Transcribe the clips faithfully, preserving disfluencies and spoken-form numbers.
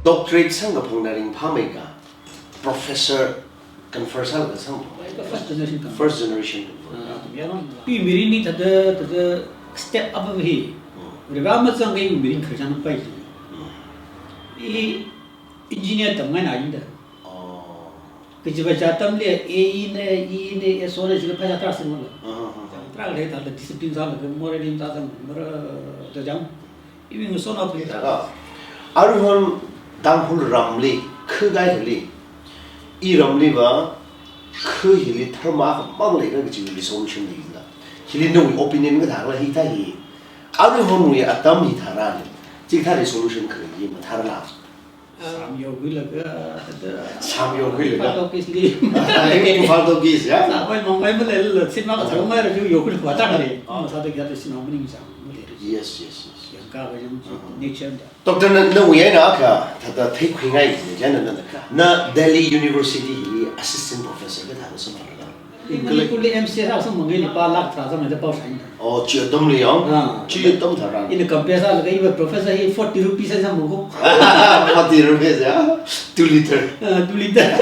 Doctorate sangkaphangna ringphāmeikha, professor confer sālaga sangphangmei. First generation confer. First generation confer. Ah, ya no. Pi mirinli thāda, thāda step up hi. Hmm. Ribā mazang kei mirin khararchan pai. Hmm. I engineer tamngaina yinda. Oh. Kajiva ja atamli A E na, E na, S O na jilaga phasā tarākha singwala. Ah, ah, ah. Tarākha leida la discipline sālaga morally sāzang, mara da jang. Iwui ngasotnaobing tarākha. Aruihon Tangkhul ramli, kha kathāli, iramliva, kha hili dharma khamang leira kaji resolution leila. Hili nawui opinion kathāla hithā hi. Aruihonwui atam hitharan, chikathā resolution khalei hi mathārala. Sam yokhuilaga, thāda. Sam yokhuilaga. Imphal Talkies li. Imphal Talkies, ya? Sāpai mangpai maleilala, cinema kathā mai raju yokhuilaga thāda lei. Ah. Masāda kayāda cinema maningsang, maleira. Yes, yes, yes. Yangkā kayang Uh-huh. nature da. Doctor na, nawui eina akha, thāda theikhuingai, ya na, na, na Delhi University hili assistant professor kathāda samphanglaga. Manipurli M C A sāsang mangai lupā lakh tharā zangda pao shaina. Oh, chi atamli yang? Ah. Chi atam tharan. Ina compare sālaga iva professor hi forty rupees sāsang mangai. Forty rupees, ya? Two liter. Ah, two liter.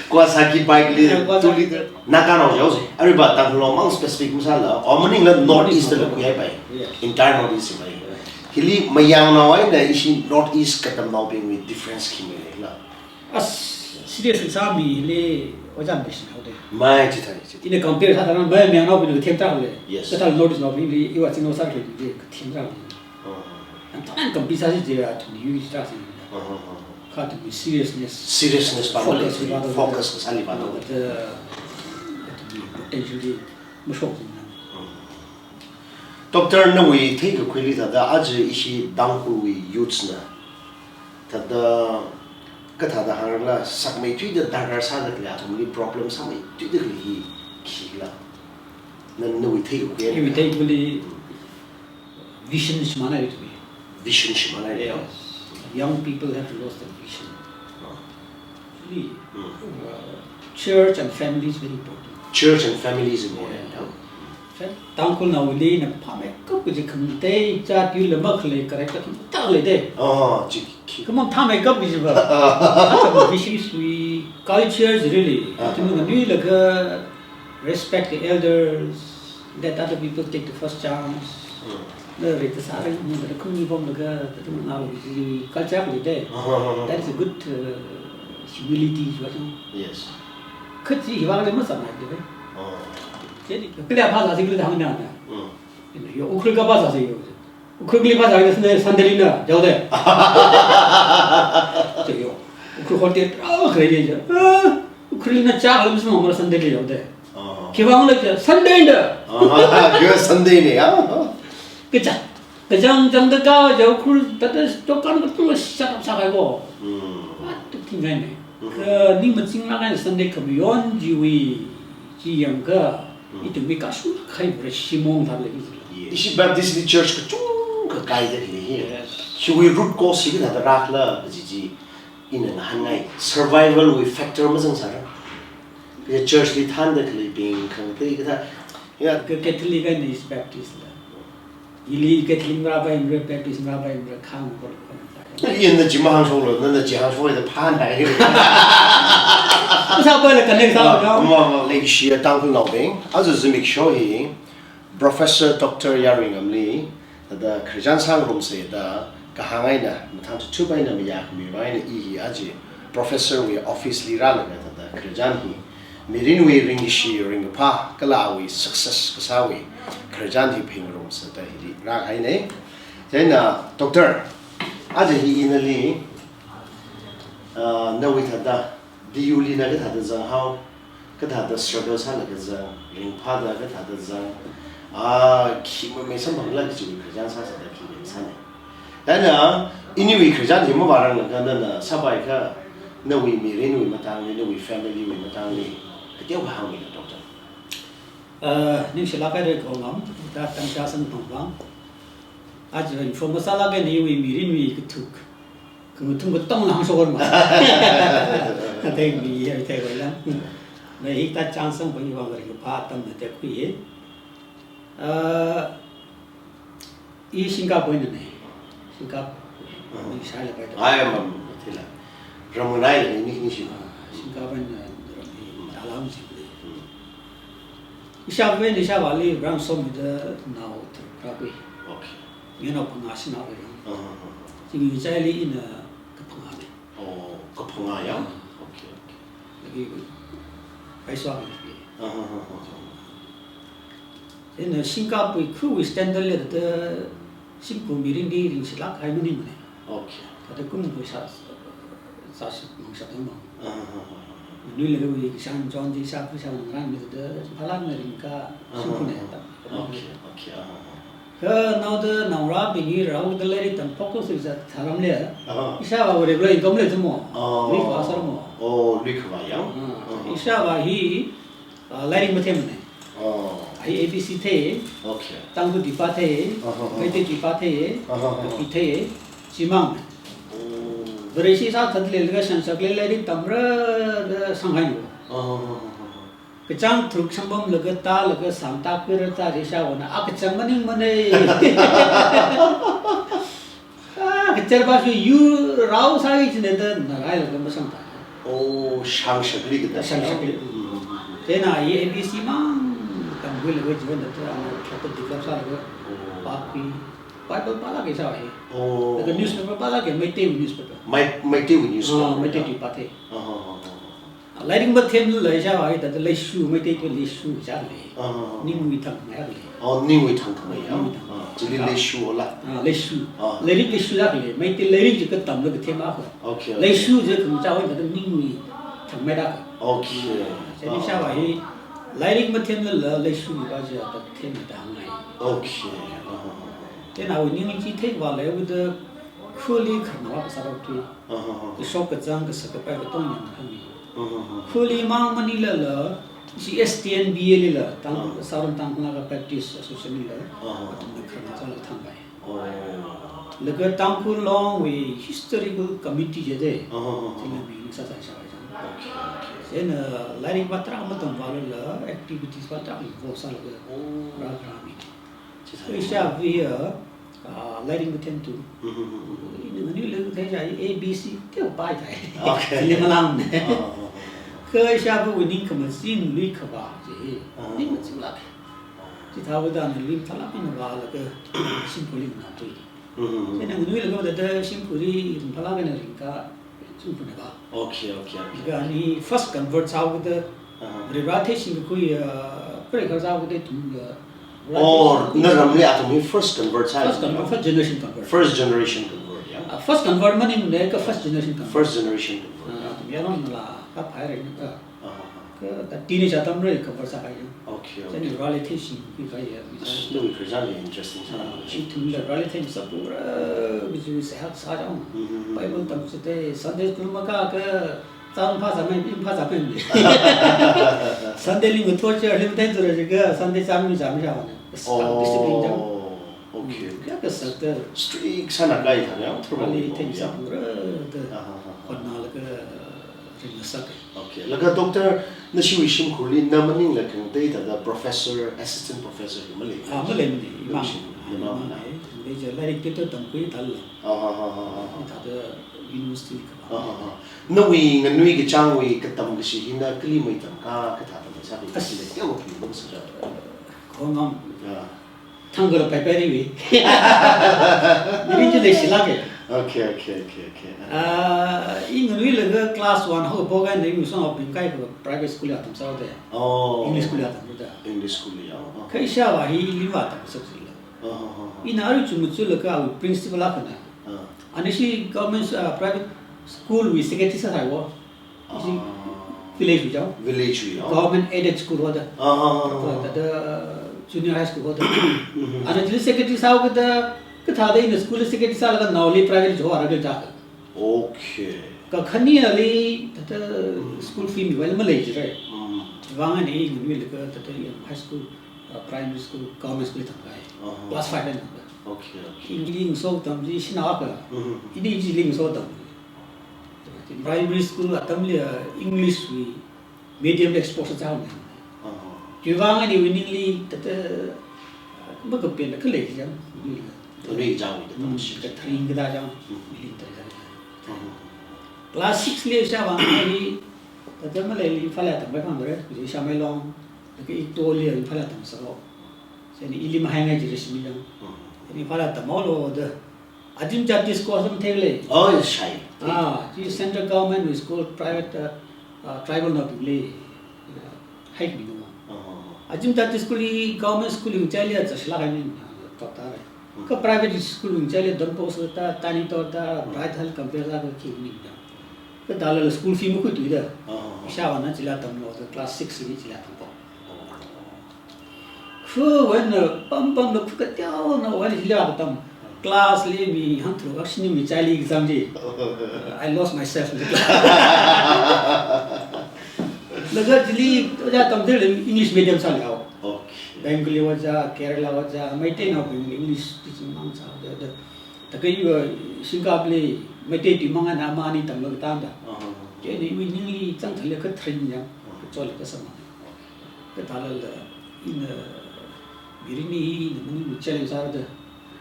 Kawasaki bike li, Yeah, Kawasaki. two liter. Naganao jihaosa. Arui va Tangkhulnao mang specific masāla. Oh, maningla North East la khuihaipai. Yes. Entire North East pai. Yeah. Hili mayangnao eina ishi North East katamnaobingwui difference khi maleila. As, serious sāmili ojā machine haoda. Mai chithāi, chithāi. Ina compare sātharan, mai mayangnaobingna themthaklei. Yes. Kathāli North East naobingli, iva chingno sākhalei bingli themthaklei. Uh-huh. Antam compare sāsi je athumli yuishi sāsi. Uh-huh, uh-huh. Kha athumwui seriousness. Seriousness pa Focus maleili, li pa do. Focus kasāli pa do. But, uh, athumwui potential li mashok jina. Uh-huh. Doctor, nawui theikakhuili thāda, aja ishi Tangkhulwui youths na thāda, kathāda hāngrala, sakmeithuida darkar sāda khalei, athumli problem sāmeithuida khalei hi khila. Na, nawui theikakhui. Iwui theikakhuili Mm. vision shimānhaira. Vision shimānhaira. Yes. Young people have to lost the vision. Oh. Actually, Mm. uh, church and family is very important. Church and family is important, Yeah. yeah. Tangkhulnaoli ina phāmeikap kaji khangatei jat yurla makhalei character khangatei leida. Oh, chi, chi. Khamang phāmeikap kajiva. Atam vision sui cultures really. Uh-huh. Atam nganuilaga respect the elders, let other people take the first chance. Mm. Na rita sāra ni na khum ni bom laga, atam nganuiwui culture leida. Uh-huh, uh-huh. That is a good, uh, humility, you know. Yes. Kha chi hiwui vangla masāmei da. Oh. Chili, kali phasā singli hāngna na. Mm. Ina, yo, Ukhrul kapā sāsi yo. Ukhrulli phasā ina Sunday, Sunday lina, jihaoda. Chi yo. Ukhrul hotel, ah, kare ye ja. Ah, Ukhrulli na cha halam sima mara Sunday li jihaoda. Oh. Khiwui vangla ja, Sunday da. Oh, yo Sunday ni, ah. Kaja. Kachang changda kaja Ukhrul, thāda, dukan katonga shut up sākahai ko. Hmm. What to think I mean? Mhm. Kha ning machinglāk eina Sunday khamayon chiwui, chi yangakha, Mhm. ithumwui kashung khai bura shimong thāda lei. Yes. Ishi Baptist church kachungkha kaida khalei hi. Yes. Chiwui root cause hi kathāda rākhala kaji chi ina ngahānngai. Survival wui factor mazangsāra. Kha church li thānda khaleibing khangatei kathā. Ya. Kha Catholic eina ishi Baptist la. Ili Catholic marāpaimara, Baptist marāpaimara, khang kor kor. Ina chi mahāngshoklo, nana chi hāngshok da phānhai. Masāpai la connect sā Ah, ka. Ma, ma, leishiya Tangkhulnaobing, aja zimiksho hi, Professor Doctor Yaruingamli, thāda khararchan sāngarumsa da, kahāng eina, mathang chuchup eina mayākhami vang eina i hi aja, Professor wui office li rālaga thāda khararchan hi, mirinwui ringkashi ringkaphā, kala awui success kasāwui khararchan hi phāngarumsa da hili rākahaina. Chieina, Doctor, aja hi inali, ah, nawui thāda, D U li na kathāda zanghao, kathāda struggle sālaga zang, ringphāda kathāda zang, ah, khi mamei samphangla kajiwui khararchan sāsāda khi mamei sāna. Thāda, iniwui khararchan hi mavāranglakha nana sāpaikha, nawui mirinwui matangli, nawui family wui matangli, kateokha hāngmilu, Doctor. Uh, ningshilāk kahai Kongam, thāda tamchā samphang vang. Aja inform masālāk kahai nawui mirinwui kathuk. Khangathum katongla hāngshok haora ma. Thei mi, thei koi la. Na hithāda chance samphang iwui vang ringkaphā atamna tekhui. Uh, I Singapore na ne. Singapore. Ni shai la pai ta. Ai, mam, thila. Ram ngai ni, ni, ni shi. Ah, Singkapwui eina ram ni, Mm. Talam shi ni. Mm. Ishāvā eina ishāvāli ram somida nao tharuk rākhui. Okay. Ngenao phangā shanao lei. Uh-huh. Chingri chaili ina kaphangā lei. Oh, kaphangā ya? Mm. Okay, okay. Lagi pai swa lei. Uh-huh. Ina Singkapwui khuiwui standard li da shimkhur mirin di ringshilāk kahai maningmana. Okay. Thāda kum khuisā, sāshap, mangshap dang mang. Uh-huh. Nui lei wui kashāng chon di shap, shap ngarān mida phālāk na ringka Ah. shimkhur na ta. Okay, okay. Uh-huh. Kha naoda naongarābing hi rāhaoda lairik tam focus sā tharam lei. Uh-huh. Ishāvā regular income lei zamo. Oh. Lui khavā sāra mo. Oh, lui khavā ya? Ah, Uh-huh. ishāvā hi, ah, lairik mathemmana. Oh. Hi A B C thei, Okay. Tangkhul tuipā thei, Uh-huh. Meitei tuipā thei, Uh-huh. Kuki thei, chimang. Oh. Vareshi sāthatli laga shanshakli lairik tamra da sanghaina. Uh-huh. Kachāng tharuk shangpamlaga tālaga sāngtā khuira ta ishāvāna, a kachāng maningmana. Ah, kachar ba shu yu rao sāki chine da na rai la kamba sang ta. Oh, shangshakli kita. Shangshakli. Mm. Chieina A B C mang tamkhuilaga jivan da ta ana kata develop sālaga Oh. pākhui. Bible pālāk ishāvā hi. Oh. Laga newspaper pālāk e, Meitei newspaper. Mai, Meitei newspaper. Ah, Meitei tuipā thei. Ah, ah, ah, ah. Lairik mathemlala ishāvā hi, thāda leishu, Meitei tui leishu chālei. Ah. Ningwui thangmei lei. Oh, ningwui thangmei ya? Ningwui thangmei. Ah, chili leishu la. Ah, leishu. Ah. Lairik leishu chālei. Meitei lairik chi katamla kathem akha. Okay, okay. Leishu chi khamachā wui thāda ningwui thangmei da kha. Okay. Chieina Ah. ishāvā hi, lairik mathemlala leishu mi ba chi thāda themda hāngngai. Okay. Ah. Chieina awui ning chi theiva lei wui da khuli kharnava kasā rok tui. Uh-huh. Kashok kazang kasak kapai katong yang khami. Uh-huh. Khuli mang maningla la, ishi S T N B A lila, Tang-, Uh-huh. Southern Tangkhul Naga Baptist Association lila, Uh-huh. athumna kharna chāla thangpai. Oh. Laga Tangkhul Long wui Historical Committee je de, Uh-huh. chila mi sāsā ishāvā chang. Okay, okay. Chieina lairik va tarākha matamvālala, activities va tarākha involve sālaga, Oh. rā rāmi. Chithā Ishāvā ya, ah, lairik mathem tu. Mm-hmm. Ina nganui lairik thei ja A B C teo pai thai. Okay. Chili malang ne. Ah, ah, ah, ah. Kha ishāvāwui ningkhamachin lui khavā chi. Ah. Ning machinglāk. Chithāvāda na lim thalāk eina vālaga shimkhurli na tui. Mm-hmm. Chieina nganuilaga thāda shimkhurli ringphālāk eina ringka. Sungpuna ba. Okay, okay, okay. Kha ani first convert sāhaoda, Uh-huh. Varivara theishingkakhui, uh, preikhar sāhaoda ithum, uh, Oh, Varivara theishing- na ramli athum hi first convert sā First convert, first generation convert. First generation convert, ya? Uh, first convert maningmana kha first generation convert. First generation convert, Uh, ya. Athum yarong la kaphai rai na kha. Uh-huh. Kha thirty ni chatam rai convert sākahai ya. Okay, Chieina okay. Vareli theishingkhui kahai ya, mi As sā. Nawui khararchanli interesting sāna. Ithumla Vareli thei mi sāpura, mi chi seihā sā chang. Mm-hmm. Bible tamchithei, Sunday school makā kha, chang phāzāmei, mi phāzāmei mi. Sunday li ngathor chi, lim thei zura chi kha, Sunday chang mi zāmei sāvāna. As Oh, discipline chang. Okay, Mm, okay. Kha kasā ta. Strict sāna kahai thang ya, Vareli thei mi ya. Sāpura, ta. Ah, ah, ah, ah. Hotnalaga ringna sāka. Okay. Laga doctor, nashiwui shimkhurli na maningla khangatei thāda professor, assistant professor hi malei? Ah, maleimana, imang. Nashi, imang Imang na. Lei, lei ja lairik tui tui tamkhui thāla. Ah, ah, ah, ah, ah. Thāda university kavā. Ah, ah, ah. Nawui nganui kachāngwui katam kashi hina kali mei tamka kathā tamsāki As- kashi lei kya wapi bang sāja. Khongam. Ah. Thang kala pai pai ri wi. Mirin chi leishilāka. Okay, okay, okay, okay. Ah, i nganuilaga class one haophok eina i ngasotnaobing kaikha private school li atam sāhaoda. Oh. English school li atam sāda. English school li, oh, oh. Kha ishāvā hi Limvā tamngasak jila. Oh, oh, oh, oh. Ina arui chungmachulaga awui principal akhana. Ah. Anishi government, ah, private school wui secretary sāsai wo. Ishi Ah. village wui chao. Village wui, oh. Government aided school hoda. Ah, ah, ah, ah. Thāda junior high school hoda. Mm-hmm. Ana chili secretary sāhaoda, kathāda ina school li secretary sālaga naoli private li chao ara kil chaka. Okay. Kha khani ali, thāda Mm. school fee mivaila malei jirai. Mm. Vang ani nganuilaga, thāda i high school, uh, primary school, government school li tamkahai. Uh-huh. Class five eina tamkahai. Okay, okay. English ngaso tamji shinaka. Mm-hmm. Ini ji English ngaso tam. Primary school atamli, uh, English wui medium exposure chao ne. Uh-huh. Chiwui vang ani wui ningli thāda, uh, makapen khalei jang. Thanui chang wui da Mm, tamshi. Ka tharing kada chang, Mm. Miling tharing kada. Mm. Class six li shāvāng ai, tata maleili Imphal li tampai phangre, kaji Shamailong, taka ito li Imphal li tamsālo. Seni ili mahaingai jira shimi chang. Mm. Seni Imphal li tamhaolo da. Ajim Jati School sam theile. Oh, yes, shai. Ah, chi central government school, private, uh, uh, tribal naobingli, uh, haikmi no. Oh. Ajim Jati School li government school li chali a chashla kaini, uh, top tare. Hmm. Ka private school li chali Don Bosco ta, Tiny Tot ta, Hmm. Bright Heart compare ta ka ki ni da. Ka dalala school fee makhuithuida. Oh. Ishāvāna chila tamlo da class six li chila tampo. Oh. Khu wui eina, uh, pam pam da khu kateonao wui eina hili katam. Class li mi hangtharuk akhashini mi chali exam chi. I lost myself in the class. Laga chili ojā tamthuile English medium sāleo. Okay. Bengali ojā, Kerala ojā, Meiteinaobing English teaching mang sā da, da. Taka iva Singapore li Meitei tui mang eina amani tamlo katam da. Uh-huh. Chieina iwui ningli chang thale ka train yang, Uh-huh. Kachot le kasāmang. Kathālala ina mirin hi ina maningli challenge sāra da,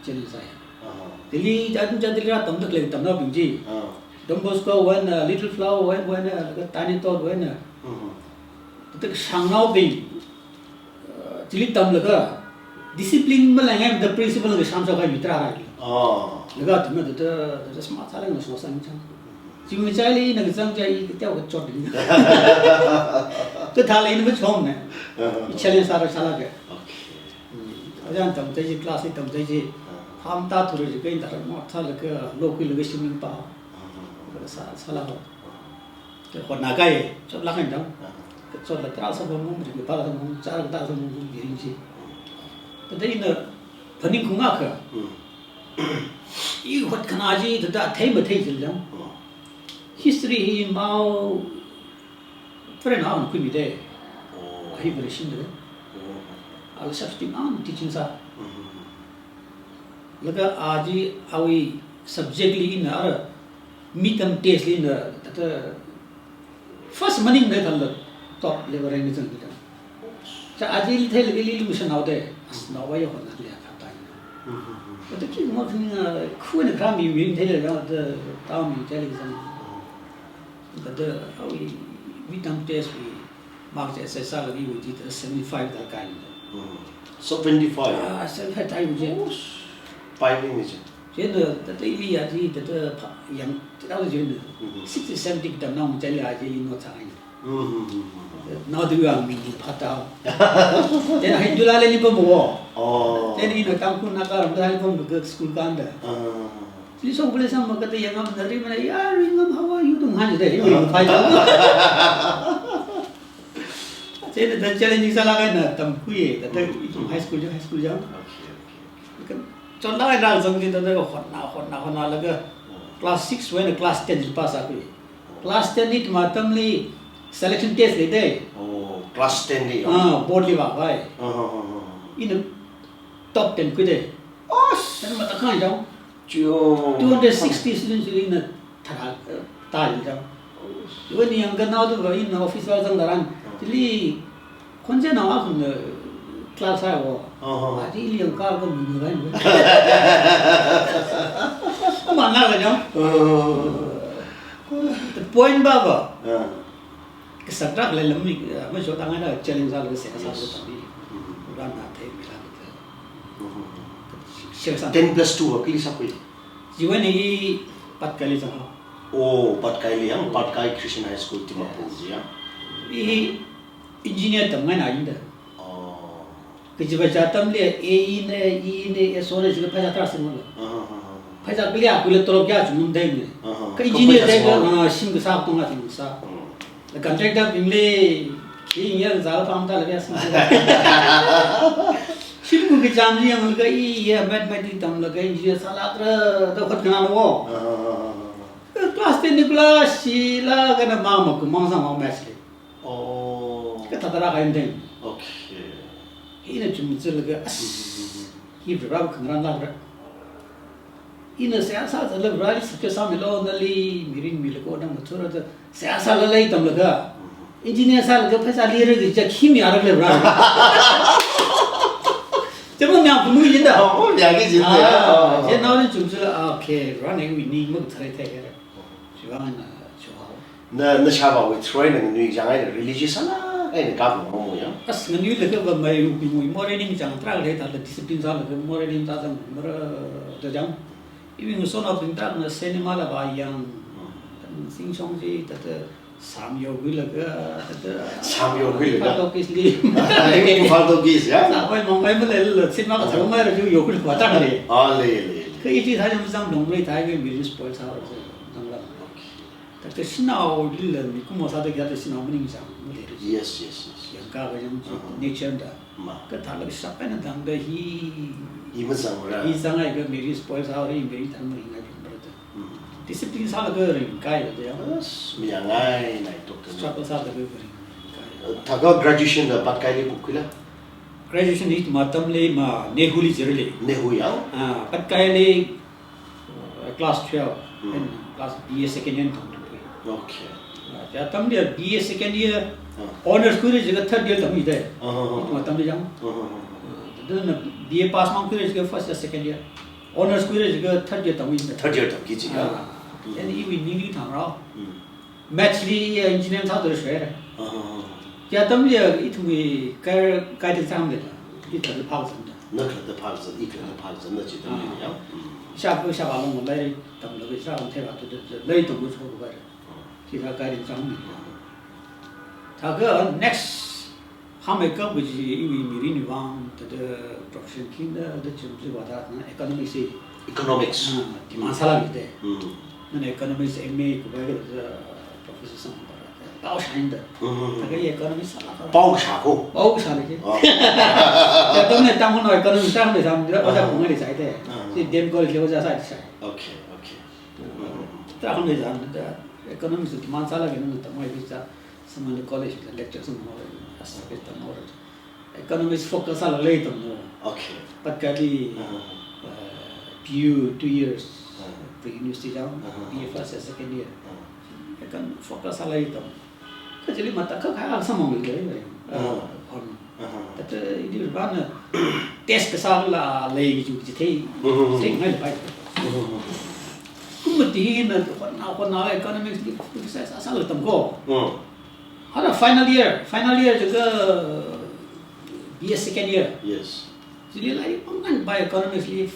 challenge sāya. Aha. Delhi, Jati Jati li rātamda khalei tamnaobing chi. Ah. Don Bosco wui eina, uh, Little Flower wui eina, uh, laga Tiny Tot wui eina, uh. Mhm. Taka shangnaobing, uh, chili tamlaga, discipline malangai da principal na shāmshok kahai mi tarāra. Ah. Laga tamna da, da, da smart sāleng na shosang chang. Chi mi chali na kazang chai, kateo kachot ni. Kathāle ina machom ne. Uh-huh. I challenge sāra sālaga. Okay. Hmm. Ojā tamchithei chi, class li tamchithei chi. Uh-huh. Ham ta thura chi, kain tara mo thālaga, lokhuilaga shimning pa. Uh-huh. Sā, sāla ho. Ka hotna kahai, chotlāk kahai dang. Uh-huh. Kachotla tarākha sāpamung, ringphāla sāpamung, chāra tarākha sāpamung, mirin chi. Tata ina phaning khaunga kha. Hmm. I hotkhana chi tata thei mathei jileng. Oh. History hi Mao friend hao khuimide. Oh. Ahi Vareshi de. Oh. Ala substitute ang teaching sā. Mm-hmm. Laga a chi awui subject li ina ara midterm test li ina tata first maningmana thālala top level rank ni zangda. Cha a chili theilaga ili lungshanao de, as naowui hotnada le khatai. Mhm. Tata khi mo khani, ah, khu eina kharā mi mi theilaga da tao mi chali zang. Mhm. Tata awui midterm test wui mark chi assess sālaga iwui chi tata seventy-five da kai. Mhm. Seventy-five? Ah, seventy-five tai mi chi. Ush. Pai mi mi chi. Chieina tata ili ya chi tata pha yang tata chi na. Mhm. Sixty seventy kitam nao chali a chi ili no cha ai. Mhm. Nao du yang mi ni pha tao. Then hai dula le li pam wo. Oh. Then ina Tangkhul Naga ram le li pam ga school kanda. Ah. Chi song pule sam ma kata yang am nari mana ya ring am hawa yu tung han de yu ring phai. Chieina da challenge sālaga na tamkhui, tata Mm. itum high school ja, high school ja. Okay, okay. Kan chonlāk eina zang chi tata hotna, hotna, hotnalaga Mm. class six wui eina class ten li pass sākhui. Class ten li tuma atamli selection test leide. Oh, class ten li, ah. Ah, board li vākhavai. Ah, ah, ah, ah. Ina top ten khuide. Osh! Then matakhang jao. Chio. Two hundred sixty students ina thara, eh, ta jao. Osh. When yang ka nao tu va ina office va zang daran. Ah. Chili khonje nao akhun, eh, class ai wo. Aha. Aji ili yang ka ka mi ni vai ni. Mana ka jao. Ah. The point ba ba. Ah. Kasā rak le lam mi, eh, ma jo tang ai na challenge sālaga seihā sālaga Yes. tammi. Mm-hmm. Ran na thei mi la ka. Mm-hmm. Share sā. Ten plus two va kali sākhui? Jiwui eina i Patkai li zang hao. Oh, Patkai li yang, Patkai Christian High School Dimapur Yes. ji yang. I engineer tamngaina inda. Oh. Kajiva ja atamli A E na, E E na, S O na jiakha pheisā tarākha singlo. Aha, aha, aha. Pheisā kali a khuila tolop kayā chungda ne. Aha. Kha Kha engineer pheisā jiakha, singlo. Ah, shim kasā katonga shim kasā. Hmm. La contractor bingli, i engineer zala pam ta la kayā sing. Shim ku kacham ni yang ka i ya mathematics tamlaga engineer sālākra da hotkhana lo. Aha, aha, aha. Class ten ni class shi la kana ma ma ku mang sang ma maths li. Oh. Kathā tarākha indeng. Okay. Ina chum zilaga as. Mm-hmm. Hi Varewui khangarān lākra. Ina seihā sāzala Vareli success sāmilo nali mirin milaga nang mathura da seihā sālala i tamlaga. Mm-hmm. Engineer sālaga pheisā lira kaja khi mi arak le Vare. Mung yang mung yin da. Oh, oh, yang ki jin da. Ah, Oh. Jen nao rin chum chula, ah, okay, run away ni muk thai thai kare. Chiwang na, chiwang. Na, na shaba wui throi na nui jang ai religious ala, ai na kap mo mo ya. As nganui le ka ba mai u pi mui more ning jang tra le ta le discipline sa le ka more ning ta jang mara da jang. Iwui ngasotnaobing tarākha cinema la vāyang, singshong chi, thāda, samyo huilaga, thāda, Samyo huilaga. Phatok kis li. Ai, phatok kis, ya? Sa, oi, mong, oi, male, lo, cinema ka Ah. thāda, mai ra ju yo hui kwa tang le. Ah, le, le, le. Ka iti thāda, mazang dong le, thāda, ka mi spoil sa, sa, dang la. Okay. Thāda, sinaoli la, mi kumo sāda, kya thāda, sinao maning sa, male. Yes, yes, yes. Yang ka, ka yang, Uh-huh. nature da. Ma. Ka thālak shap eina tangda hi, Hi mazangra. Hi zangai ka miri spoil sāra, hi miri tang maringai pumra da. Mm. Discipline sālaga ringkai da ya. Yes, mi yangai nai tok tang. Struggle sālaga ringkai. Thākha graduation da Patkai li pukila? Graduation hi ma tamli ma NEHU li zirli. NEHU ya? Ah, Patkai li Uh, class twelve, Hmm. and class B A second year thang thang. Okay. Uh, ya tamli B A second year, Hmm. honors khuira jiakha third year tammi da. Uh-huh. Ithum tamli yang. Uh-huh. Uh, then B A pass mang khuira jiakha first year, second year. Honors khuira jiakha third year tammi da. Third year tamki jiakha. Ah, Hmm. then iwui ningli thang rao. Hmm. Maths li, eh, engineering sāda shwe. Ah. Ya tamli, eh, ithumwui kai, kai teng sam de. Ithum phak sam da. Na kala da phak sam, i kala da phak sam na chi tamli Ah. ya. Mm. Sha ko sha ba long lai tamla sha long thei ba tu de, lai tam ko chok ba. Ah. Chi sa kai teng sam de. Thākha next Hāngmeikap kaji iwui mirinwui vang, thāda profession khina, thāda chim chi vāda, na economics hi. Economics. Ah, demand sālāk ni te. Hmm. Nana economics M A khavai kathāda professor sāngva. Pao shānda. Hmm. Thākha economics sālāk. Pao shā ko? Pao shā ni ke. Ah. Thāda ne Tangkhul economics sāngva sāngda, ojā Ah. phunga ni sai te. Ah. Chi D M College li ojā sai sai. Okay, okay. Thāda hāngda zan, thāda economics demand sālāk ni na tamai bi sa. Samana college la lecture sāmana, as a bit tamna. Economics focus sālaga lei tamna. Okay. Patkai li, Uh-huh. uh, P U two years, Uh-huh. pre-university jang, Uh-huh. B A first year, second year. Uh-huh. Econ focus sālaga lei tam. Kha chili matakhak kha sāmang lei lei. Uh-huh. Uh, on. Uh-huh. Thāda, uh, ili bana test kasā la lei ju ji thei. Uh-huh. Thei ngai le pai. Uh-huh. Kum mati na hotna, hotna economics li criticize sālaga tam ko. Uh-huh. Hāda final year, final year jiakha B A second year. Yes. Chili lairik pāngai pai economics li,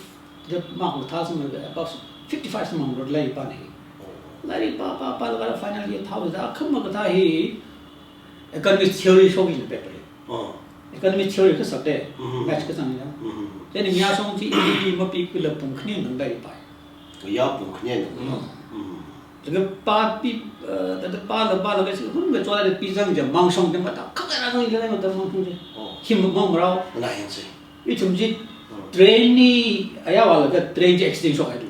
the mark thā sāmang, about fifty-five sāmang rot lairik pā ni. Oh. Lairik pā, pā, pālaga final year thāhaoda, akhama kathā hi economics theory shokki paper. Oh. Economics theory kasā te, Mm-hmm. maths kasāng ya. Mm-hmm. Then mi ashong chi i mapi kula pung khani nang lairik pā. Ya pung khani nang. Mm. Mm. Laga pā pi, uh, thāda pāla, pālaga si hun ka chola de pi zang ja mangshong de matakhak ra zang ja mata mangshong je. Oh. Him mang rao. Na hin si. Ithum chi Hmm. train li aya vālaga train chi accident shok hai tu.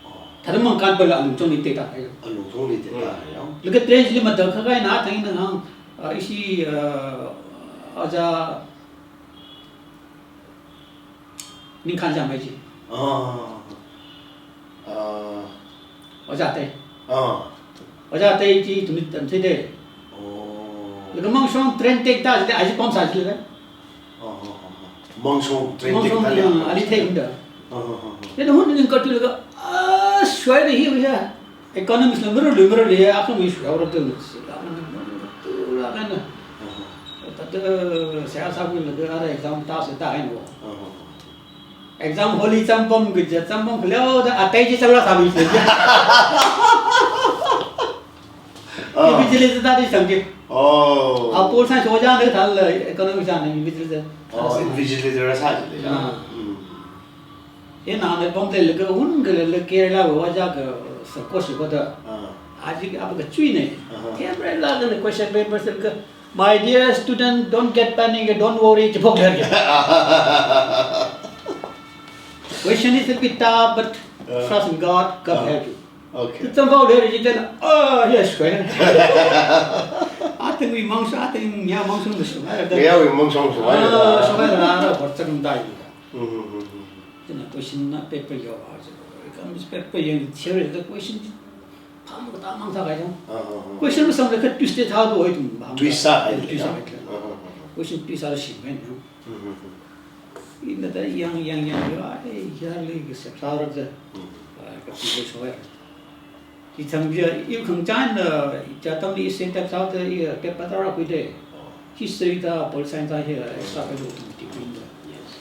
Oh. Thāda mang kan pala alungchong ni te ta hai. Alungchong ni te ta Hmm. hai ya. Laga train chili matakhak eina thang na hāng, uh, ishi, uh, aja Ningkhan Jam hai chi. Ah. Ah. Ojā Tei. Ah. Ojā Tei chi tumit tam thei de. Oh. Laga mangshong train tekta chi de, aji pam sā chi le. Ah, ah, ah, ah. Mangshong train Mangshong, tekta le. Ah, ali thei hunda. Ah, ah, ah, ah. Then hun ning katu laga, ah, shwai de hi ya. Economics la mirror lu mirror le, akhama issue ya, ora tu, si, la, la, la, la, la, la, la. Aha. Thāda, saya sa kui la, ara exam ta se ta hai no. Aha. Exam hall li chāmpam kaja, chāmpam khaleo da, atai chi chāngla sa mi se. Ah. Invigilate ta di sang ke. Oh. A pol science ojā ne thal, economics jā ne invigilate. Oh, invigilator sa ji le. Ah. Hmm. Ina na pam te laga un ka laga Kerala wa ja ka sa ko shi ko da. Ah. Aji apa ka chui ne. Aha. Camera la ka question paper se ka, "My dear student, don't get panic, don't worry," ji phok le. Question is a bit tough, but Ah. trust in God, God Ah. help you. Okay. Tu tam phok le ji ten, ah, yes, kwe. Ating mi mangshong, ating mi mangshong de shong. Ngayā wui mangshong shong. Ah, shong ra ra, por chak dai. Hmm, hmm, hmm, hmm. Then question na paper yo ha je. Economics paper yo theory the question. Pham ko ta mang sa kai jang. Ah, ah, ah. Question ko sam le ka twist thā do oi tum. Twist sā hai. Twist sā hai. Ah, ah, ah, ah. Question twist sā shi men. Hmm, hmm, hmm. Ina da yang, yang, yang, ya, eh, ya, le, ke sep sa ra ze. Hmm. Ah, ka pi le so ya. Chi thang ja, i khang chan, ah, ja tam ni se tap sa te, i, ah, paper ta ra kui de. Oh. History ta, pol science ta, he, extra paper tum ti kui de. Yes.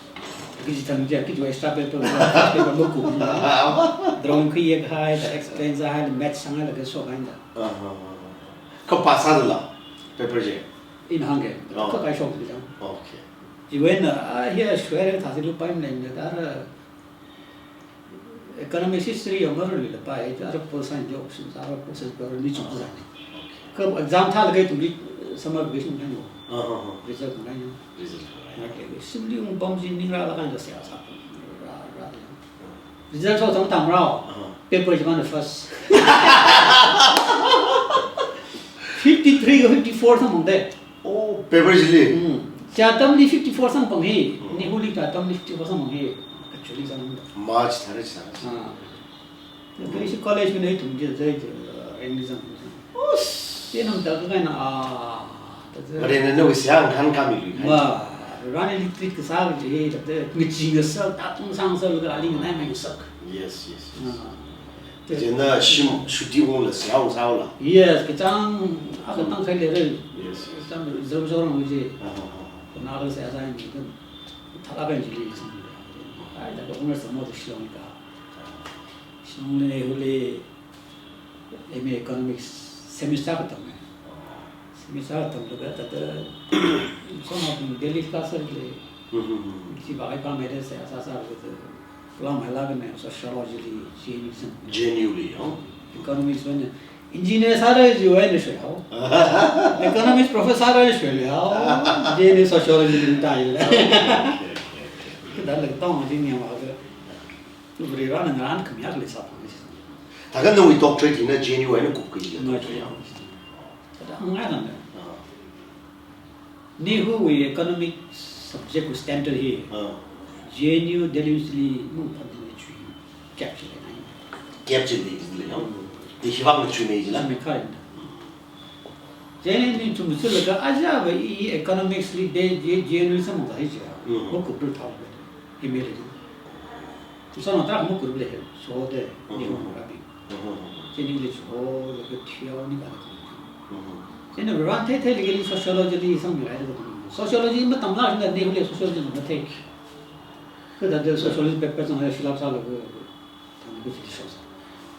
Ki chi thang ja, ki jo extra paper, extra paper mo ku. Drawing kui ye hai, da explain za hai, maths sang hai, la ke so hai da. Ah, ah, ah, ah. Ka pa sa la, paper je. In hang ke, Oh. ka kai shok de jang. Okay. Chi wen na, ah, hiya shwe re thasi lu pai mleng ne, dar, eh, economics history ya mar li la pai, dar pol science jok, sin dar pol science par ni chung zan. Okay. Ka exam tha la kai tum ri, summer vacation kan yo. Ah, ah, ah. Result kan yo. Result kan yo. Na ke, simply un bam jin ning ra la kan da sia sa. Ra, ra. Result so tang tang rao. Ah. Paper jima na first. Fifty-three ka fifty-four sang mang de. Oh, paper jili. Hmm. Cha tam ni fifty-four sang pang hi. Hmm. Ni huli cha tam ni fifty-four sang pang hi. Actually sang. March thare thare. Ah. Kari si college mi nei tum je je je, eh, English sang. Us. Ye nam ta ka na, ah, ta je. Mare na no siang kan kami lui. Ma, rani li treat ka sa je, ta je. Ngi ching ka sa, ta tung sang sa ka ali ngai mai sak. Yes, yes, yes. Ah. Jena shim shuti ung la siang sao la. Yes, ka chang, a ka tang khai le re. Yes, yes. Chang zam zam rang je. Ah, ah, ah. Na ka sa sa ni kan. Thala ben jili sang. Ai, da ka ung la sa mo de shong ka. Shong le huli M A Economics semester ka tam. Semester ka tam le ta ta. So na pun Delhi ka sa le. Hmm, hmm, hmm. Chi ba ai pa mai de sa sa sa le. Lam hai la ka ne sociology li J N U sang. J N U li, oh. Economics wen engineer sa re ji wen shwe hao. Economics professor re shwe le hao. J N U sociology li ta le. Okay, okay, okay. Ka da le tong ji ni ma ka. Uri ra na ran kham ya le sa pa ni. Ta ka no doctorate na J N U wen kup ki ji. No, doctorate ya. J N U. Ta da ngai na ne. Ah. Ni hu wui economic subject wui standard hi. Ah. J N U Delhi University li mung pan ni chui. Gap chi le nai. Gap chi le nai le ya. Mm. Di hi vang chui mei ji la. Chui mei khai. J N U ni chum su le ka aja ba i, i economics li de, J-, J N U sa mung sa hi ji. Mm. Mo kup ru thao le. Hi me le. Kusana trak mo kup le. So de, ni mo ra bi. Mhm. Chieina English ho, laga theo ni ka. Mhm. Chieina Reverend thei thei lagi sociology li sang mi rai da. Sociology matamla na ni hule sociology mathei. Ka da sociology paper sang ya silap sa laga. Tang ka chi so sa.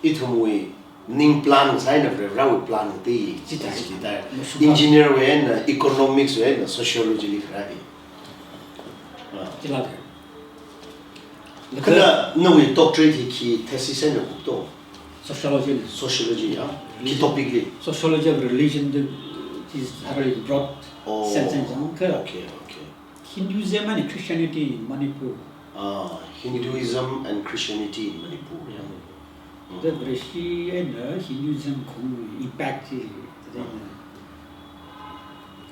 Ithumwui ning plan sai na Reverend wui plan ti. Chi ta. Chi ta. Engineer wui na economics wui na sociology li kara hi. Ah. Chi la. Kha na, nawui doctorate hi khi thesis eina kupto? Sociology na. Sociology, ya. Khi topic li? Sociology of religion, the, is very broad sense and jang kha. Oh, okay, okay. Hinduism and Christianity in Manipur. Ah, Hinduism and Christianity in Manipur, ya. Mm. The Vareshi and, uh, Hinduism khong impact chi, the, uh,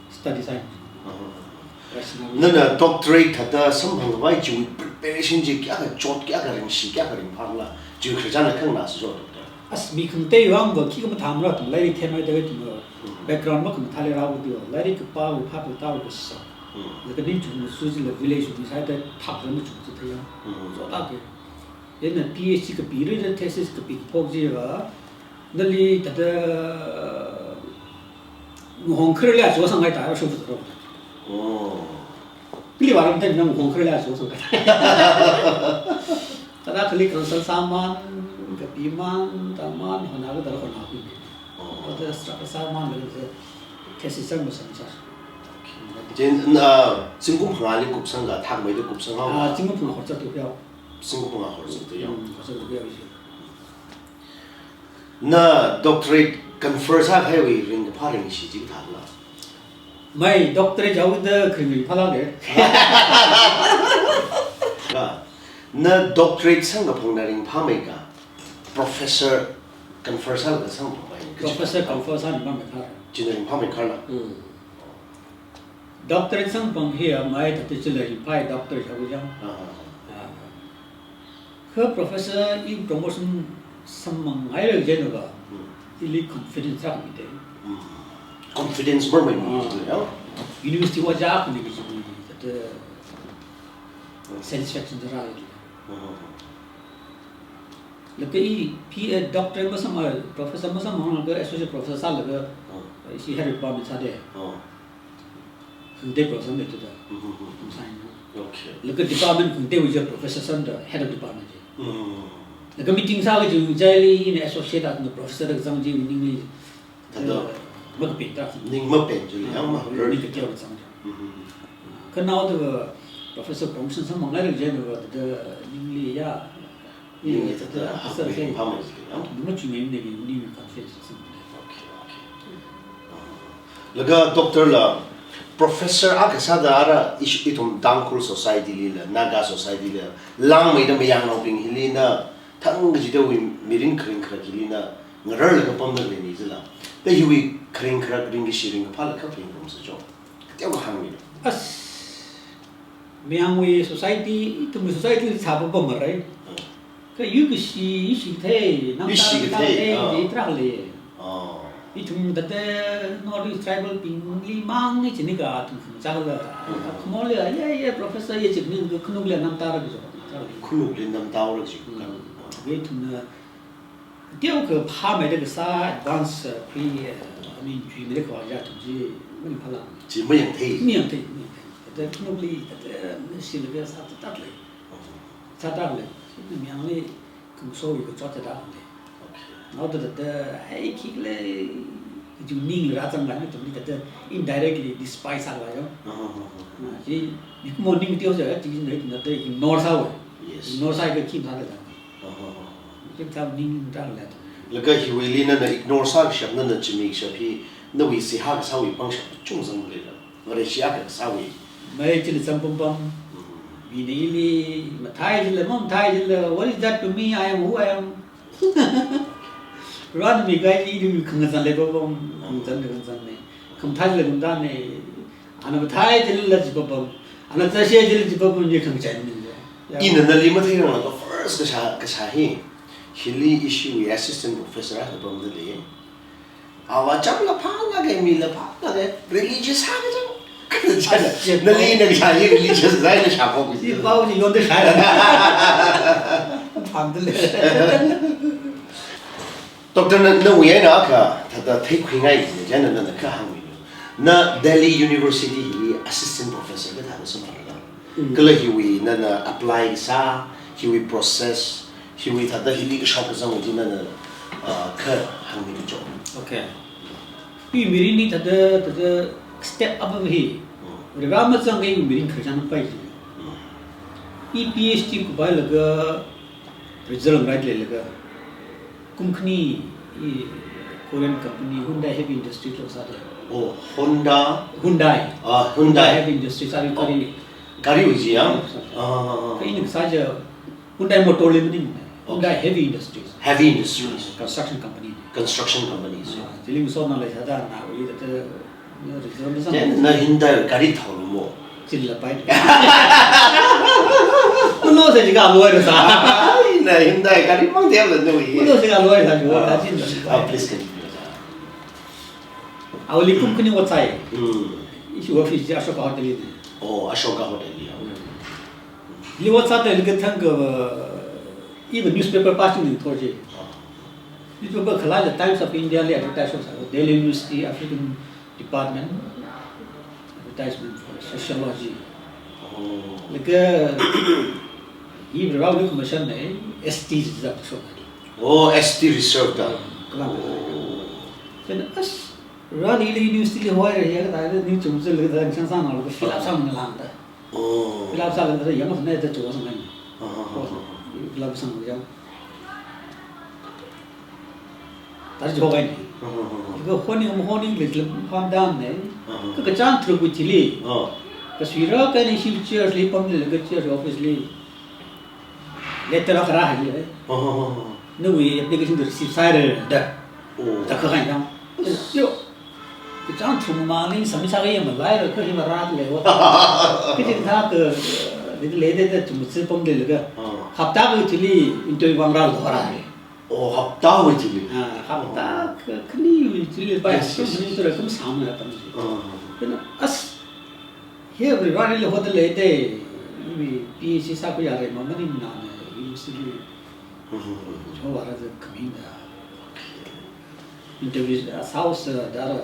study side. Uh-huh. Rational. Nana doctorate thāda samphang vai chiwui preparation chi kayākha chot, kayākha ringshi, kayākha ringphāla, chiwui khrijan la khangna si jo doctor. As mi khangatei vang va khi kamathā mara tum lairik themai da tum va. Mm. Background makhamathā leira va tiu, lairik kapā va phap va tao va sa. Mm. Laga ningchung va su jila village va sāda thak va machuk chi theiya. Mm. So la ke. Ina P H D kapi rida thesis kapi phok jiva, nali thāda ngahong kharli ajo sanghai ta ra shung fu ro. Oh. Pili vāram ten ngahong kharli ajo sanghai ta. Thāda khali council sāman, kapiman, tāman, hona ka dara hona pi. Oh. Thāda struggle sāman le thesis sāma sāsa. Jen, na, zingkum phangāli kupsang ka, thakmeida kupsang haowa? Ah, zingkum phangā horsa tu yao. Zingkum phangā horsa tu yao. Hmm, horsa tu yao ji. Na doctorate confer sākahaiwui ringkaphā ringshi chi kathāla? Mai doctorate jihaoda kharing ringphāla le. Ka, na doctorate samkaphangna ringphāmei ka, professor confer sālaga samkaphangna ringphāmei ka. Professor confer sā ringphāmei ka. China ringphāmei ka la. Hmm. Doctorate samphang hi amei thāda chila ringphāi doctor jihaoda jang. Ah, ah, ah. Ah. Kha professor i promotion samphang haira jeno ba. Hmm. Ili confidence rak mi de. Hmm. Confidence marmei mi. Ah. Ya. University wa ja kuni ki ji mi thāda. Satisfaction sāra. Uh-huh. Laga i P A doctor masāmang, professor masāmang, laga associate professor sālaga, uh-huh, ishi head department sāda. Uh-huh. Khangatei professor mei tuda. Mm-hmm. Kum sāna. Okay. Laga department khangateiwui chi professor sāda, head of department chi. Mm. Laga meeting sākaji chili ina associate eina professor da kazang chi ningli, thāda, eh, makapen ta. Ning mapen chili, yang ma, ning kateokha zang chi. Mm-hmm. Kha naoda professor promotion sāmang ngai rang jina va thāda ningli ya. Ningli thāda, thāda, hak sir, mi phāmei chi, ya? Nima chi mi ningli, ningli confidence sāmang. Okay, okay. Ah. Laga doctor la, professor akha sāda ara ish-, ithum Tangkhul society lila, Naga society lila, langmeida mayangnaobing hili na, thang kachidawui mirin kharing kharak hili na, ngararlaga pamda leini jila. Da hiwui kharing kharak ringkashi ringkaphāla kha phaningrumsa jo. Kateokha hāngmilu. As, mayangwui society, ithumwui society li sāpapam marai. Hmm. Kha yuikashi, yuishi kathei, namtā, yuishi kathei, namtā kathei, ah, di tarākha lei. Ah. Ithum thāda North East tribal bingli mang i chini ka athum khangachāla. Hmm. Khamorli, ya, ya, professor ya chini ka khanukli namtā rākajo, tarākha lei. Khanukli namtā rākaji. Hmm. Ithumna teokha phāmeida kasā advance, uh, pre, uh, I mean, chuimeida khavā ya athum chi, maning phāla. Chi mayangthei. Mayangthei, mayangthei. Thāda khanukli, thāda, uh, shilaga sāthatda lei. Oh. Sāthatda lei. China mayangli khamashowui kachot thāda lei. Okay. Naoda thāda, hei, khikhala, kaji ningli rāzang ngai, athumli thāda indirectly despise sākhavai ya. Uh-huh, uh-huh. Ah, chi, mikumo ning teosa, chi, na, na, thāda ignore sāhaowa. Yes. Ignore sāakha khi masāla da. Uh-huh, uh-huh. Chi thāda ning thāda lei. Laga hiwuili nana ignore sākashap, nana chimi kashap hi, nawui seihā kasāwui pangshap chungzang leila. Vareshi akha kasāwui. Mei chili zangpampam. Mm. Mina ili, mathei chili, mamathei chili, what is that to me? I am who I am. Ran mi kai ili khangazan leipapam, khangazan leipapam. Khamathei chili khamathei ne. Ana mathei chilila jipapam. Ana zashi chili jipapam ni khangazan ne. Ya. Ina nali matheiranglaga first kashā, kashā hi. Hili ishiwui assistant professor akha pamda lei. Ava chapla phālāka, mila phālāka, religious sākachang. Kachang. Ah, shit. Nali nang shāya religious sāya, nang shāphok ji. Ipao ni yonda shāya. Phamda lei. Doctor na, nawui eina akha, thāda theikhuingai ji, china nana kha hāngmilu. Na Delhi University hili assistant professor kathāda sāmara. Mm. Kala hiwui nana apply sā, hiwui process, hiwui thāda hili kashok kazang chi nana, uh, kha hāngmilu jo. Okay. I mirinli thāda, thāda step up hi. Mm. Rira mazangkha i mirin khararchan pai ji. Mm. I PhD kupailaga result rai leilaga. Kum khani i Korean company Hyundai Heavy Industries lo sāda. Oh, Honda? Hyundai. Ah, Hyundai. Hyundai Heavy Industries, ari, oh, gari. Gariwui chi ya? Sā. Ah, ah, ah. Kha ina kasā chi Hyundai Motor Limited. Okay. Hyundai Heavy Industries. Heavy Industries. Construction company. Construction company, so. Ah, chili masotna leisāda nawui thāda China na Hyundai gari thaolumo. Chila pai. Kuno se jiga loi rasa. Ai, na Hyundai gari mang dia la no ye. Kuno se jiga loi rasa, jo, ah, ta chin. Ah, please continue, sir. Awuili kum khani ot sāi. Hmm. Ishi office chi Ashoka Hotel li. Oh, Ashoka Hotel li, okay. Hmm. Li ot sāda laga thangkha, uh, even newspaper pāshungning thor ji. Ah. Newspaper khalei la Times of India li advertise sā, Delhi University African Department, advertisement for sociology. Oh. Laga, hi Varewui commission na, S T reserve so. Oh, S T reserve da. Kalam. Oh. Then as, rani ili university li hoira ya, kata, ni chum chum laga, chang sang na, laga fill up sāngalang da. Oh. Fill up sālaga, ya ma na da chua sang ngai. Ah, ah, ah, ah. Fill up sāngalang. Tar jo kai ni. Aha, aha. Ka honing, honing le le pam dan ne. Aha. Ka kachāng tharuk chili. Ah. Ka suira ka ni shi church li pam le ka church office li. Letter akha rāhai le. Aha, aha, aha. Nawui application to receive sāhaira da. Oh. Da kha kai dang. Yo. Kachāng thum mangli submit sākahai malai ra ka hi marā le wa. Ka jing thā ka, le le de de thum si pam le le ka. Ah. Hapta ka chili interview vang rālu da rāhai. Oh, haptawui chili. Ah, hapta kha-, khaniwui chili bai. Yes, yes, yes. Khani tura kum sāmana pam ji. Ah. Kha na as, hi Vareli hoda lei de. PhD sākhuiya rai, mamaningmana university li. Mm-hmm. Chowara the coming the interview, uh, South, uh, dara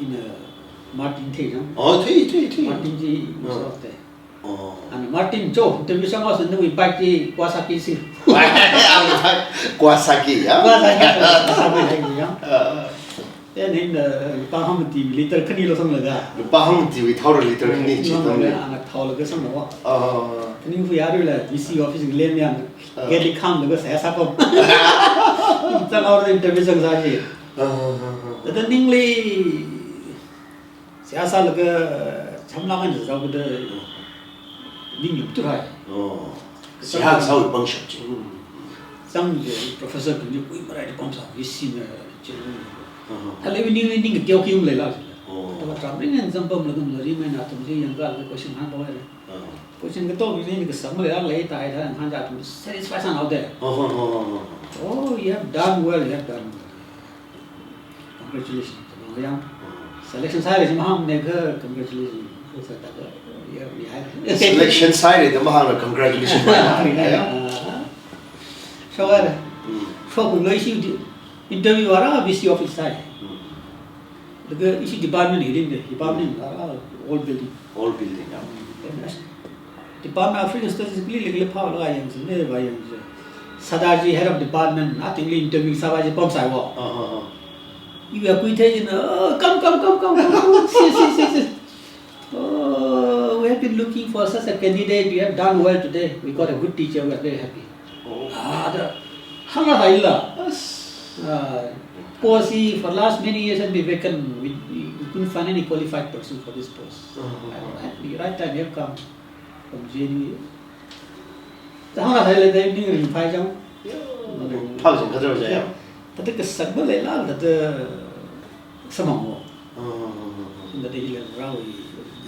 in, uh, Martin thei jang. Oh, thei, thei, thei. Martin ji, oh, South thei. Oh. And Martin cho interview sāngaso nawui bike ji Kawasaki si. Kawasaki, ya? Kawasaki, Kawasaki thei jang. Uh. Then in the, uh, lupā hangmati liter khani lo sanglaga. Lupā hangmati wui thao liter khani chi tam le. Ana thaolaga sanglaga. Ah. Khani fu yaru la VC office ngalei yang. Ah. Gate li khanglaga seihā sāko. Zanghaoda interview zangsā ji. Ah, ah, ah, ah. Thāda ningli seihā sālaga chamlāk eina zāhaoda ning lumtur hai. Oh. Seihā sāwui pangshap chi. Mm. Zang ji professor kum ji kui marai de pamsā VC na chi. Uh-huh. Thālala ning, ning kateo khi um leila. Oh. Thāda tram ring eina zangpamlaga mari mai na athum chi yangkālaga question hāngpamhaira. Uh-huh. Question kato bing ni kasang leila lei tai tha hāngda athum satisfaction haoda. Uh-huh, uh-huh, uh-huh. Oh, you have done well, you have done well. Congratulations. Yang selection sāhaira chi mahāngmana kha congratulations. Kha sāda kha, ya, ya. Selection sāhaira da mahāngla congratulations. Ya, ya. Ah. Shohaira. Mm. Shokhunglo ishi di-, interview vāra VC office sāi. Mm. Laga ishi department hi ringda, department vāra old building. Old building, ya. Then as Department of African Studies li, li, li phālaga yangsa, ne va yangsa. Sadarji head of department, athingli interview sāvā ji pamsai wo. Ah, ah, ah. Iva kui thei jin, "Oh, come, come, come, come, come, come. See, see, see, see. Oh, we have been looking for such a candidate. You have done well today. We got a good teacher. We are very happy." Oh. Ah, the, hāngra haila. Yes. Ah, post hi for last many years has been vacant. We, we, we couldn't find any qualified person for this post. Ah, ah, ah. At the right time, you have come. From J N U. Zang la hai le dai ning ringphai jang. Yo, ringphai jang kathar jaya. Thāda kasakva leila, thāda samang wo. Ah, ah, ah, ah. Thāda hila rāwui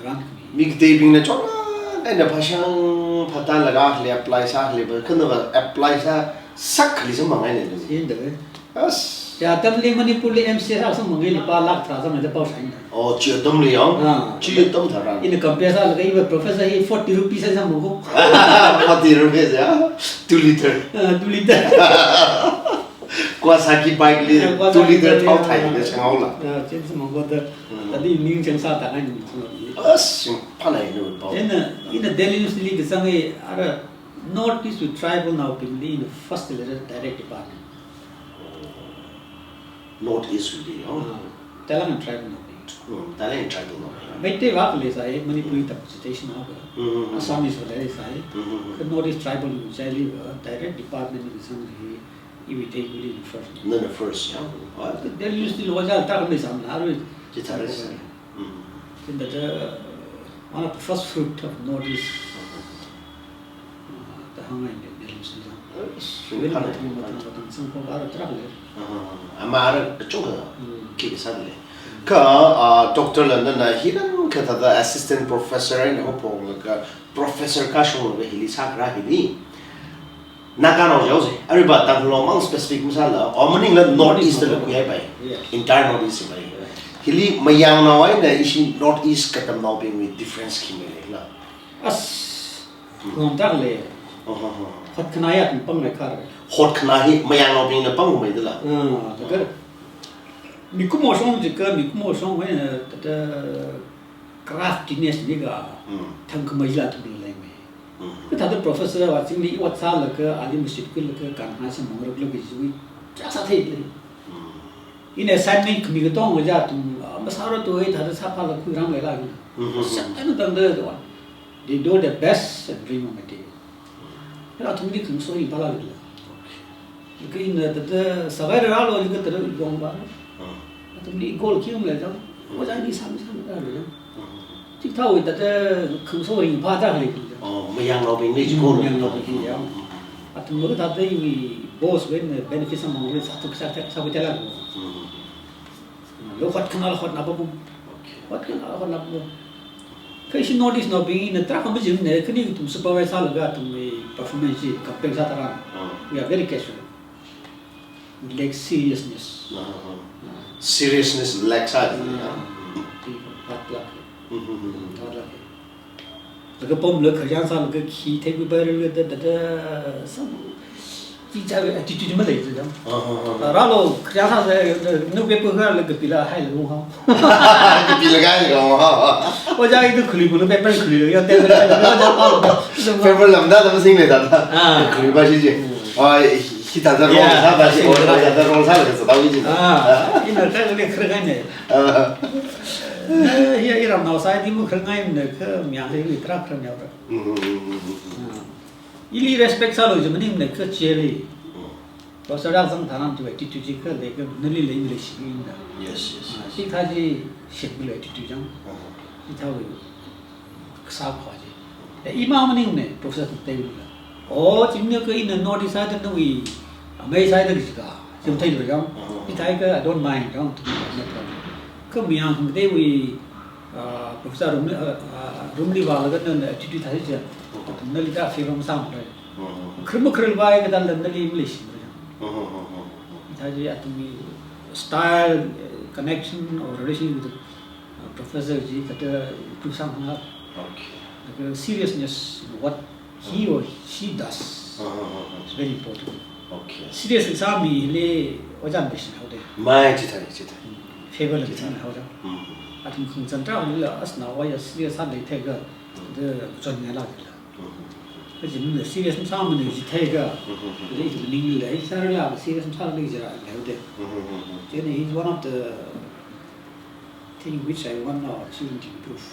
rān khami. Mi kateibingna chonlāk eina phāshang phātālaga le apply sāle va, khanava apply sāsak khali samang eina le. Sāda. As. Chi atamli Manipur li MCA sāsang mangai lupā lakh tharā zangda pao shaina. Oh, chi atamli yang? Ah, chi atam tharan. Ina compare sālaga iva professor hi forty rupees sāsang mangai. Forty rupees, ya? Two liter. Ah, two liter. Kawasaki bike li, ah, Kawasaki two liter bike li, thao thai, ah, ya, changhaola. Ah, chi sāsang mangai da. Hmm. Thāda ning chang sāda ngai ni. As, phānai nu pao. Ina, ina Delhi University li kasang e, ara North East wui tribal naobingli ina first letter direct department. North East wui, oh. Ah, Talang tribal naobing. Hmm, Talang tribal naobing. Meitei vak le sai, Manipuri tam citation vak. Hmm, hmm, hmm. Assamese vak le sai. Hmm, hmm, hmm. Ka North East tribal wui sai li, uh, direct department ni sang hi, iwui Delhi li first. Nana first, ya. Ah. Delhi University lo ja ta me sam na ru. Chi tharis. Hmm. Then that, uh, one of the first fruit of North East. Hmm. Ah, ta hāngngai ne, ne lim sin jang. Eh, sui. When khana, the time, khana. Time, time, time, sangkho ara tarākha le. Ah, ama ara kachungkha, hmm, khi sāda le. Hmm. Kha, ah, Doctor London na hi ran kha thāda assistant professor eina haophok laga professor kashung laga hili sākharā hili. Naganao jihaosa. Aruiva Tangkhul mang specific masāla, oh, maningla North East la khuihaipai. Yes. Entire North East pai. Yes. Hili Mayangnao eina ishi North East katamnaobingwui difference khi maleila. As, hmm, ngam tak le. Oh, oh, oh. Hotkhanā ya tum pang le khar. Hotkhanā hi Mayangnaobingna pangmei dala. Ah, laga mikumo shong jikha, mikumo shong wui, eh, thāda craftiness ni ga, hmm, thangkhamei la tum lei mei. Hmm. Ka thāda professor va chingli ot sālaga, ali mashit khuilaga, kanhai sāmang rak laga jui, cha sāthei le. Hmm. Ina assignment khami katonga ja tum, ah, masāra tu ei thāda sāphāla khuiram leila. Hmm. Sā ana tangda do. They do their best and bring on material. Hila athumli khangsoi pala lila. Okay. Kha ina thāda sāvai rālo, ina thāda yong ba. Ah. Athumli goal khi um le jang. Ah. Ojā ni sam sam rālo jang. Ah. Chithāwui thāda khangsoi pha ta le jang. Oh, Mayangnaobingli chi goal. Mayangnaobing ya. Ah. Athumla thāda iwui boss wui benefit samang le sāthu sā sā sā tela lo. Ah. Lo hotkhanā la hotnā pa kum. Okay. Hotkhanā la hotnā pa kum. Kha ishi North East naobing ina tarākha majing ne, khani ithum supervise sālaga ithumwui performance chi compare sā tharan. Ah. We are very casual. We lack seriousness. Ah, ah. Ah. Seriousness lack sā, ah, ya. Ti hard luck. Mm-hmm. Hard luck. Kapam la kharyan sālaga khi theikhui paira da, da, da, some, chi cha attitude malei chi jang. Ah, ah, ah. Rālo, kharyan sāsa, nu paper kha la kapila haila ho. Kapila haila ho. Ojā i tu khuli bu la paper khuli la, ya, paper la, ya, ya, ya. Paper lamda da masing le da. Ah. Khuli ba shi ji. Hmm. Ah, hi ta da wrong sā ba shi, oh, ta da wrong sālaga sāda wi ji. Ah, ina kha le khar ngai ne. Ah. Eh, hi, i ramnao sāi di mu khar ngai ne kha, myang le mi tra khar ngai ra. Mm, mm, mm, mm, mm. Ah. Ili respect sālu ji maningmana kha chili. Mm. Professor Rangzang tharan tu attitude ji kha lei kha nali lei lei shi na. Yes, yes, yes. Hithā ji shit mi lei attitude jang. Uh-huh. Hithāwui kasā kha ji. Eh, ima maningmana professor tu tei la. Oh, chimna kha ina notice sāda nawui amei sāda ji ka. Chim thei lu jang. Uh-huh. Hithā kha I don't mind jang tu na. Kha myang hung tei wui Ah, Professor Rumli, ah, ah, Rumli vālaga nana attitude thāi chi. Mhm. Nali ta favor masāmara. Mhm. Kharma kharil vai kathāla nali maleishimara. Mhm, mhm, mhm. Thāi chi athumwui style, eh, connection or relation with the, uh, professor ji, that, uh, improve sāmara. Okay. The seriousness in what he or she does. Ah, ah, ah, ah. It's very important. Okay. Serious sāmi le ojā maleishin haoda. Mai chithāi, chithāi. Favor la chithāi haoda. Mm. Athum khangchan tarāli la as na wa ya serious sālei theiakha, mm, da chon ngai la la. Mm. Kaji mi serious sāmana ji theiakha, mm, da ithum ning le sāra la serious sālei jira haoda. Mm. Chieina he's one of the thing which I want our children to improve.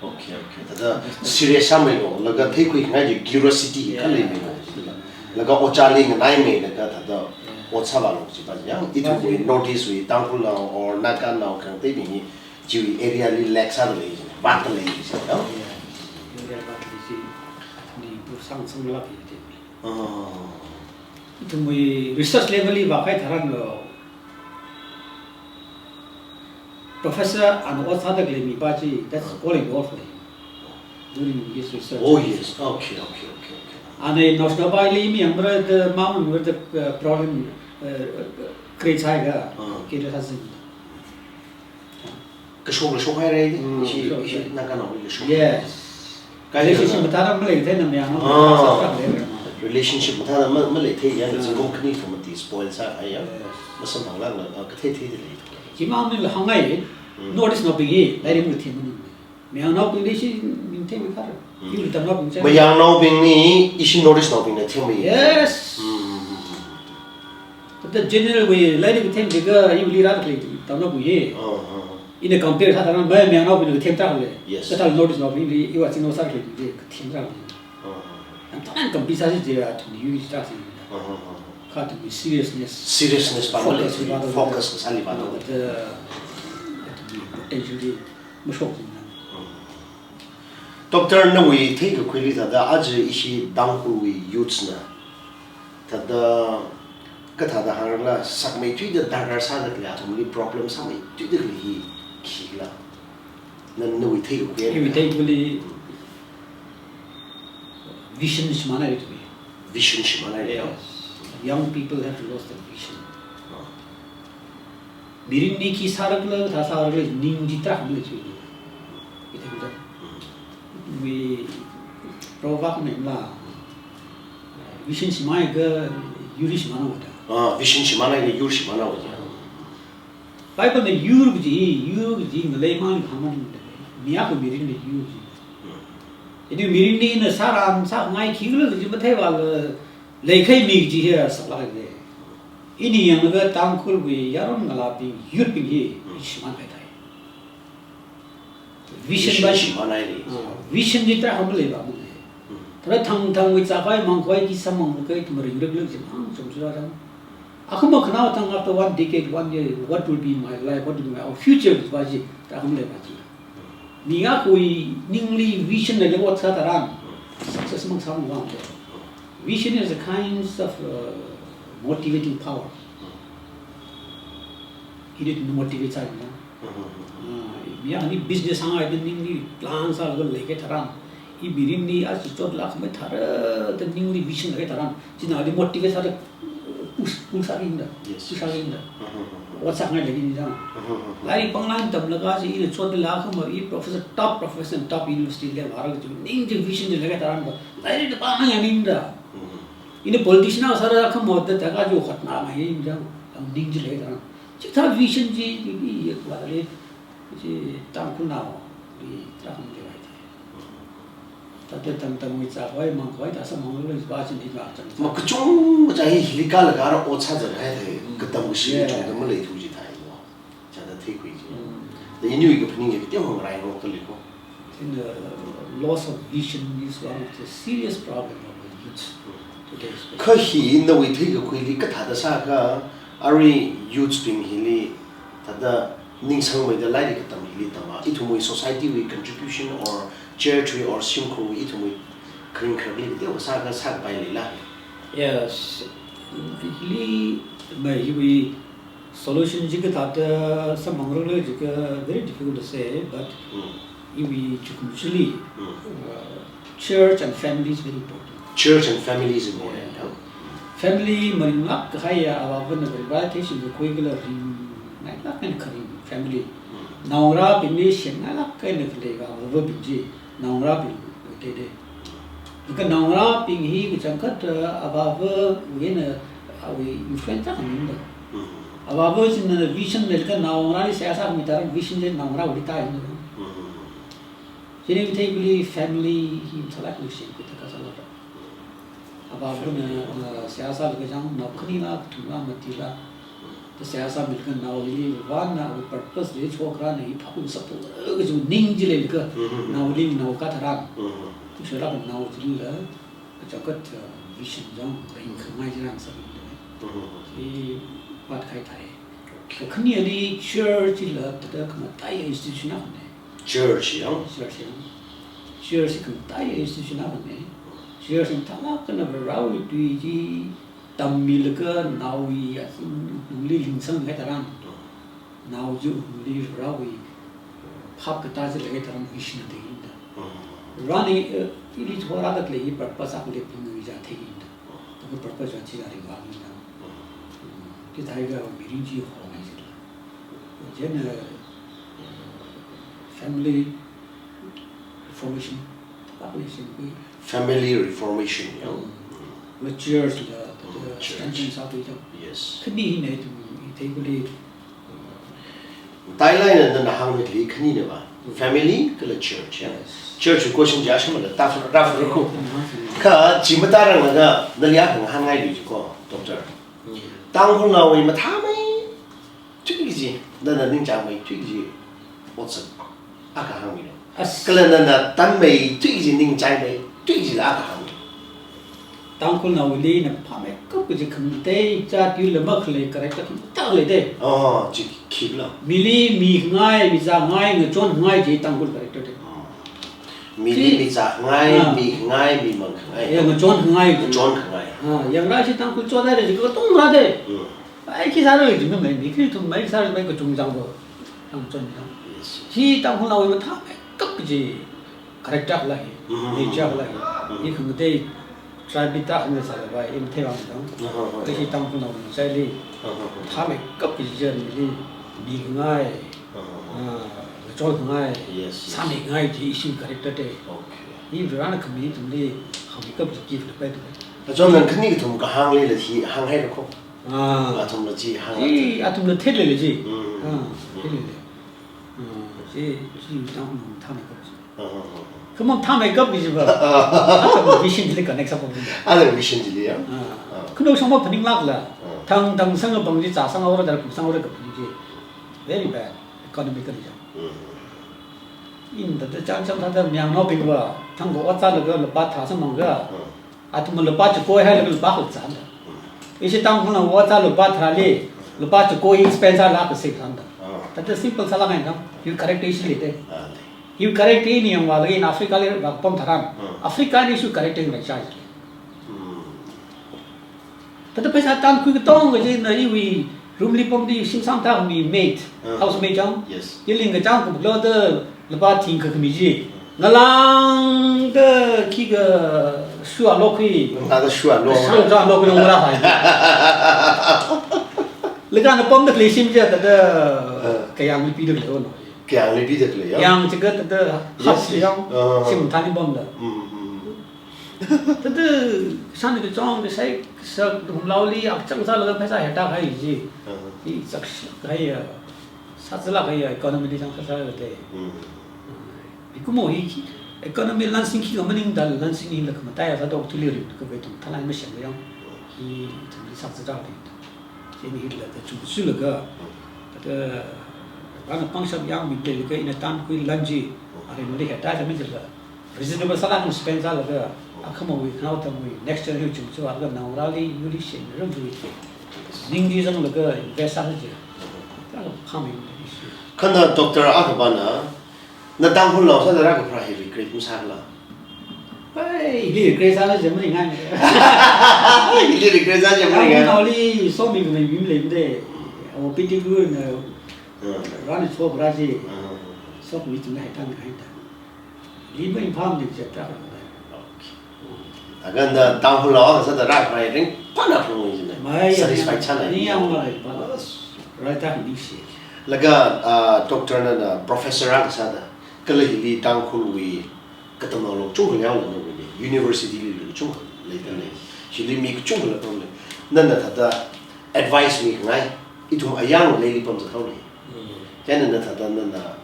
Okay, okay. Thāda serious sāmeilu, laga theikhuingai ji curiosity, yeah, kha leimeilu. Laga ojāli nganaimeilaga thāda, yeah, ot sāvālu ji ba yang, ithumwui North East wui Tangkhulnao or Naganao khangateibing hi chiwui area li lack sāda lei ji, vātda lei ji, no? Yeah. Area vātda lei ji, ni improve sāngsang la ji. Oh. Ithumwui research level li vākahai tharan lo, Professor ana ot sāda khalei mi pa chi, that's all involved for him during his research. Oh, yes. Okay, okay, okay, okay. Ana national pa li mi yangmara da, mamang mara da, uh, problem, uh, create sāhaiakha, ah, kira sāsing. Kashok la shokhaira, mm, ishi, kashok, ishi, yeah, Naganao la shok. Yes. Kha relationship mathāda maleithei na mayang, ah, relationship mathāda ma, maleithei ya, ah, zingkum khani thumati spoil sāhai ya. Yes. Masamphang lākla, ah, kathei theida lei. Chimang nila hāngngai, mm, North East naobing hi, lairik mathei maning. Mayangnaobingli ishi ning thei mathāra. Mm. Yur tamnaobing chi. Mayangnaobingli ishi North East naobingna thei mai. Yes. Mm, mm, mm, mm. But the general way, lairik themjiakha, yurli rāda khalei tamnaobing hi. Oh, oh, oh. Ina compare sā tharan, mayangnaobingna themtā khalei. Yes. Kathāla North East naobingli, iva chingna sāda khalei chi, themtā khalei. Uh-huh. Ina tharan compare sāsi jiakha, athumli yur sāsi. Uh-huh. Kha athumwui seriousness. Seriousness pa, focus maleili, pa, focus kasāli pa. But, uh, athumwui potential li mashok jina. Uh-huh. Doctor, nawui theikakhuili thāda, aja ishi Tangkhulwui youths na thāda, kathāda hāngrala, sakmeithuida darkar sāda khalei, athumli problem sāmeithuida khalei hi khila? Na, nawui theikakhui. Iwui theikakhuili vision shimānhaira. Vision shimānhaira. Yes. Young people have lost their vision. Ah. Mirinli khi sārakhala, kathā sārakhala, ning chi tarākha malei chi. Ithei khuida. Mm. Mi proverb na ma, vision shimānhaiakha yur shimānhaowa da. Ah, vision shimānhaiakha yur shimānhaowa da. Bible na yur kaji, yur kaji ngaleimang hāngmang da. Mi akha mirinli yur kaji. Mm. Ithum mirinli na sāran sāngai khikhala kaji matheivāla, leikhami kaji hi saklāk haira. Ini yanglaga Tangkhulwui yaron ngalābing, youth bing hi, shimānhai thai. Vision, vision ba shimānhaira. Ah, vision chi tarākha maleiva male. Hmm. Thāda thangthangwui zākhavai mangkhavai khi samphanglaga ithum ringrik luk jimang chungchura dang. Akhama khanao thang after one decade, one year, what will be my life, what will be my, our future va chi, tarākha maleiva chi. Mi akhawui ningli vision leilei ot sā tharan, success mang sāmang vang. Vision is a kind of, uh, motivating power. It is motivate sāi na. Ah, mi akhani business hāngngai da ningli plan sālaga leikahai tharan, i mirinli achichotla khamei thāra da ningli vision leikahai tharan, china ali motivate sāda, uh, Ung sākida. Yes. Ung sākida. Ot sāngai lagi ni jang. Lairik pāngla tamlaga chi ina chotda lākha ma i professor, top professor, top university li vāra kaji ning chi vision chi leikatharan ba. Lairik da pāngai ningda. Ina politician na sāra kha mo da taka ju khatna ngai ni jang. Ang ning chi leikatharan. Chithā vision chi i, i, i, vāra. Chi Tangkhulnao, i, trak ni vai. Thāda tam tam wui zākhavai mangkhavai thāda sāmang lo ba chin hi ngachang. Ma kachungkha hi hili kālaga ara ot sāzanghai thāi, katam kashi chungda maleithu jithāi lo. Chāda theikhui ji. Da iniwui kaphaning hi teohang rai ro kali ko. In the loss of vision is one of the serious problem of the youth today especially. Kha hi nawui theikakhuili kathāda sākha, arui youth bing hili thāda ningsangmeida lairik katam hili tamva, ithumwui society wui contribution or church wui or shimkhurwui ithumwui kharing kharakli kateokha sākha sākapai leila? Yes. Hili, ma hiwui solution chi kathāda sāmang role chi ka very difficult to say, but iwui chukum chili, uh, church and family is very important. Church and family is important, yeah. Family maringlāk kahai ya, avāvana kari vai thei shim kakhui kala ringngailāk eina kharing family. Naongarābingli shenngailāk eina khalei ka avāvabing chi, naongarābing te te. Ka naongarābing hi kachangkhat, uh, avāvawui eina awui influence ta khaning da. Avāva china vision leilakha naongarāli seihā sāmi tharan vision chi naongarāwuili tāi ni. Chieina theikhuili family hi mathālāk ni shim khuida kasāla da. Avāvana, uh, seihā sālaga jang nao khanila, kathumla, matila. Thāda seihā sāmilaga nao hili vāna, awui purpose li chokra na hi phapung sapu, uh, kaji ning chi leilakha, naoli nao katharan. Shela nao chilila, kachangkhat, uh, vision jang, ringkhangai chi rāngasakda. Chi vātkahai thāi. Kakhane ali church chila, thāda khamataiya institution akhana. Church yang? Church yang. Church khamataiya institution akhana. Church mathālāk eina Varewui tui chi tammilaga naowui athumli lingsangkahai tharan, nao chi athumli Varewui phap katā chi leikahai tharan vision theinda. Varena, eh, ili chora da khalei purpose akha leiphalunga chi theinda. Thāda purpose chi ringvānda. Chithākha mirin chi hongai jila. Chieina, eh, family reformation, population kui. Family reformation, ya. Wui church la, thāda church. Strengthen sākhui jang. Yes. Khani hina ithum theikhuili. Tailaina nana hāngmili khanina va. Family kala church, ya. Yes. Church question ja shimala ta ra ra ko. Kha chi matarang laga nali ya hāngngai lu ko, doctor. Tangkhulnaowui mathāmeithui kaji, nana ningchāngmeithui kaji otsak akha hāngmilu. As- Kala nana tanmeithui kaji, ningchāngmeithui kajila akha hāngmilu. Tangkhulnaoli na phāmeikap kaji khangatei, chātila makhalei character khangatei lei de. Oh, chi khipla. Mili mikhangai, mizāngai, ngachonngai chi Tangkhul character de. Mili mizāngai, mikhangai, mimangkhangai. Ya, ngachonkhangai. Ngachonkhangai. Ah, yangra chi Tangkhul chothaira chi katongra de. Ai, khi sāra chi mi mai, mi khi thum mai, sāra mai kachungchang bo. Tangchon yang. Yes, yes. Chi Tangkhulnaowui mathāmeikap kaji character la hi, nature la hi. Hi khangatei tribe ta khangna sāla vai, im thei vang dang. Kashi Tangkhulnaowui chili. Mathāmeikap kaji jan mili, mikhangai. Ah, ngachonkhangai. Yes, yes. Sāmikhangai chi ishi character de. Okay. Hi Varena khami ithumli, khami kap chi gift la pai tu. Achon nana khani kathum kahāng leila hi hānghaira ko. Ah. Athumla chi hāng. Chi, athumla theilei chi. Ah, theilei. Ah, chi, chi Tangkhulnao mathāmeikap chi. Khamang mathāmeikap chi ba. Athum vision chili connect sāpam. Athum vision chili ya. Ah. Khanao shongma phaninglākla. Thang, thang sangkapam chi, chā sanghaora, dar kum sanghaora kaphaning chi. Very bad economically jang. Ina thāda chāncham thāda mayangnaobing va, thang ko ot sālaga lupā tharā samphang ga. Athum lupā chiko hailaga lupā khalei zāda. Ishi Tangkhulnao ot sā lupā tharāli, lupā chiko hi spend sālaga save sāda. Thāda simple sālākngai dang, hi character ishi lei de. Hi character hi ni yangvālaga in Africa li vāpam tharan. Africa li ishi character hi rai chai. Thāda pheisā tankhui katong kaji na iwui room li pamda shim sāmathāmi maid, housemaid chang. Yes. Iling kachang kuplo da lupā thing khakhami chi. Ngalāngda khikha Shuwa lokhui. Ngada shuwa lo. Shang zang lokhui lo ngara hai. Lega na pom da kli shim je da da. Kayang lipi da kli lo no. Kayang lipi da kli ya. Yang chiga da da. Yes. Yang. Shim thani pom da. Tada shan ka chong ka sai sa hum laoli ak chang sa la phaisa heta khai ji. I chak khai ya. Sa zala khai ya economy li chang sa sa te. Bikumo hi economy lansing khi maning dal lansing hi la kamatai sa dok tuli ri ka betum thalai ma shem yang. Hi tuli sa zala te. Chieina hila ka chungsu laga, ka, ana pangshap yang mi te laga ina tan kui lanji, are mali heta sa mi jila. Reasonable sala kung spend sala ka, akhamawui khanao tamwui next year yu chungsu aga naorali yuli shen ram tui. Ningdi zang laga invest sala ji. Ka khaming issue. Khanda doctor akabana, na Tangkhul nao sāda rākapharā hi regret masāla? Ai, hili regret sāla jam ringai. Hili regret sā jam ringai. Naoli somi kami bim lem de. Awo piti gu na rani chok raji. Sok mi tung hai tang hai ta. Li mai pham ni jep ta. Aga na Tangkhul nao sāda rākapharā ringphāna phalung jina. Mai, satisfied chāna. Ni yang mai pa. Rai ta ni shi. Laga, ah, doctor na na professor rākasāda. Kala hili Tangkhulwui katamnao lo chungkha yangla nawui ni. University li lo chungkha leida lei. Hili mi chungkha la pam lei. Nana thāda advice mingai. Ithum ayang leili pamzat haole. Chieina nana thāda nana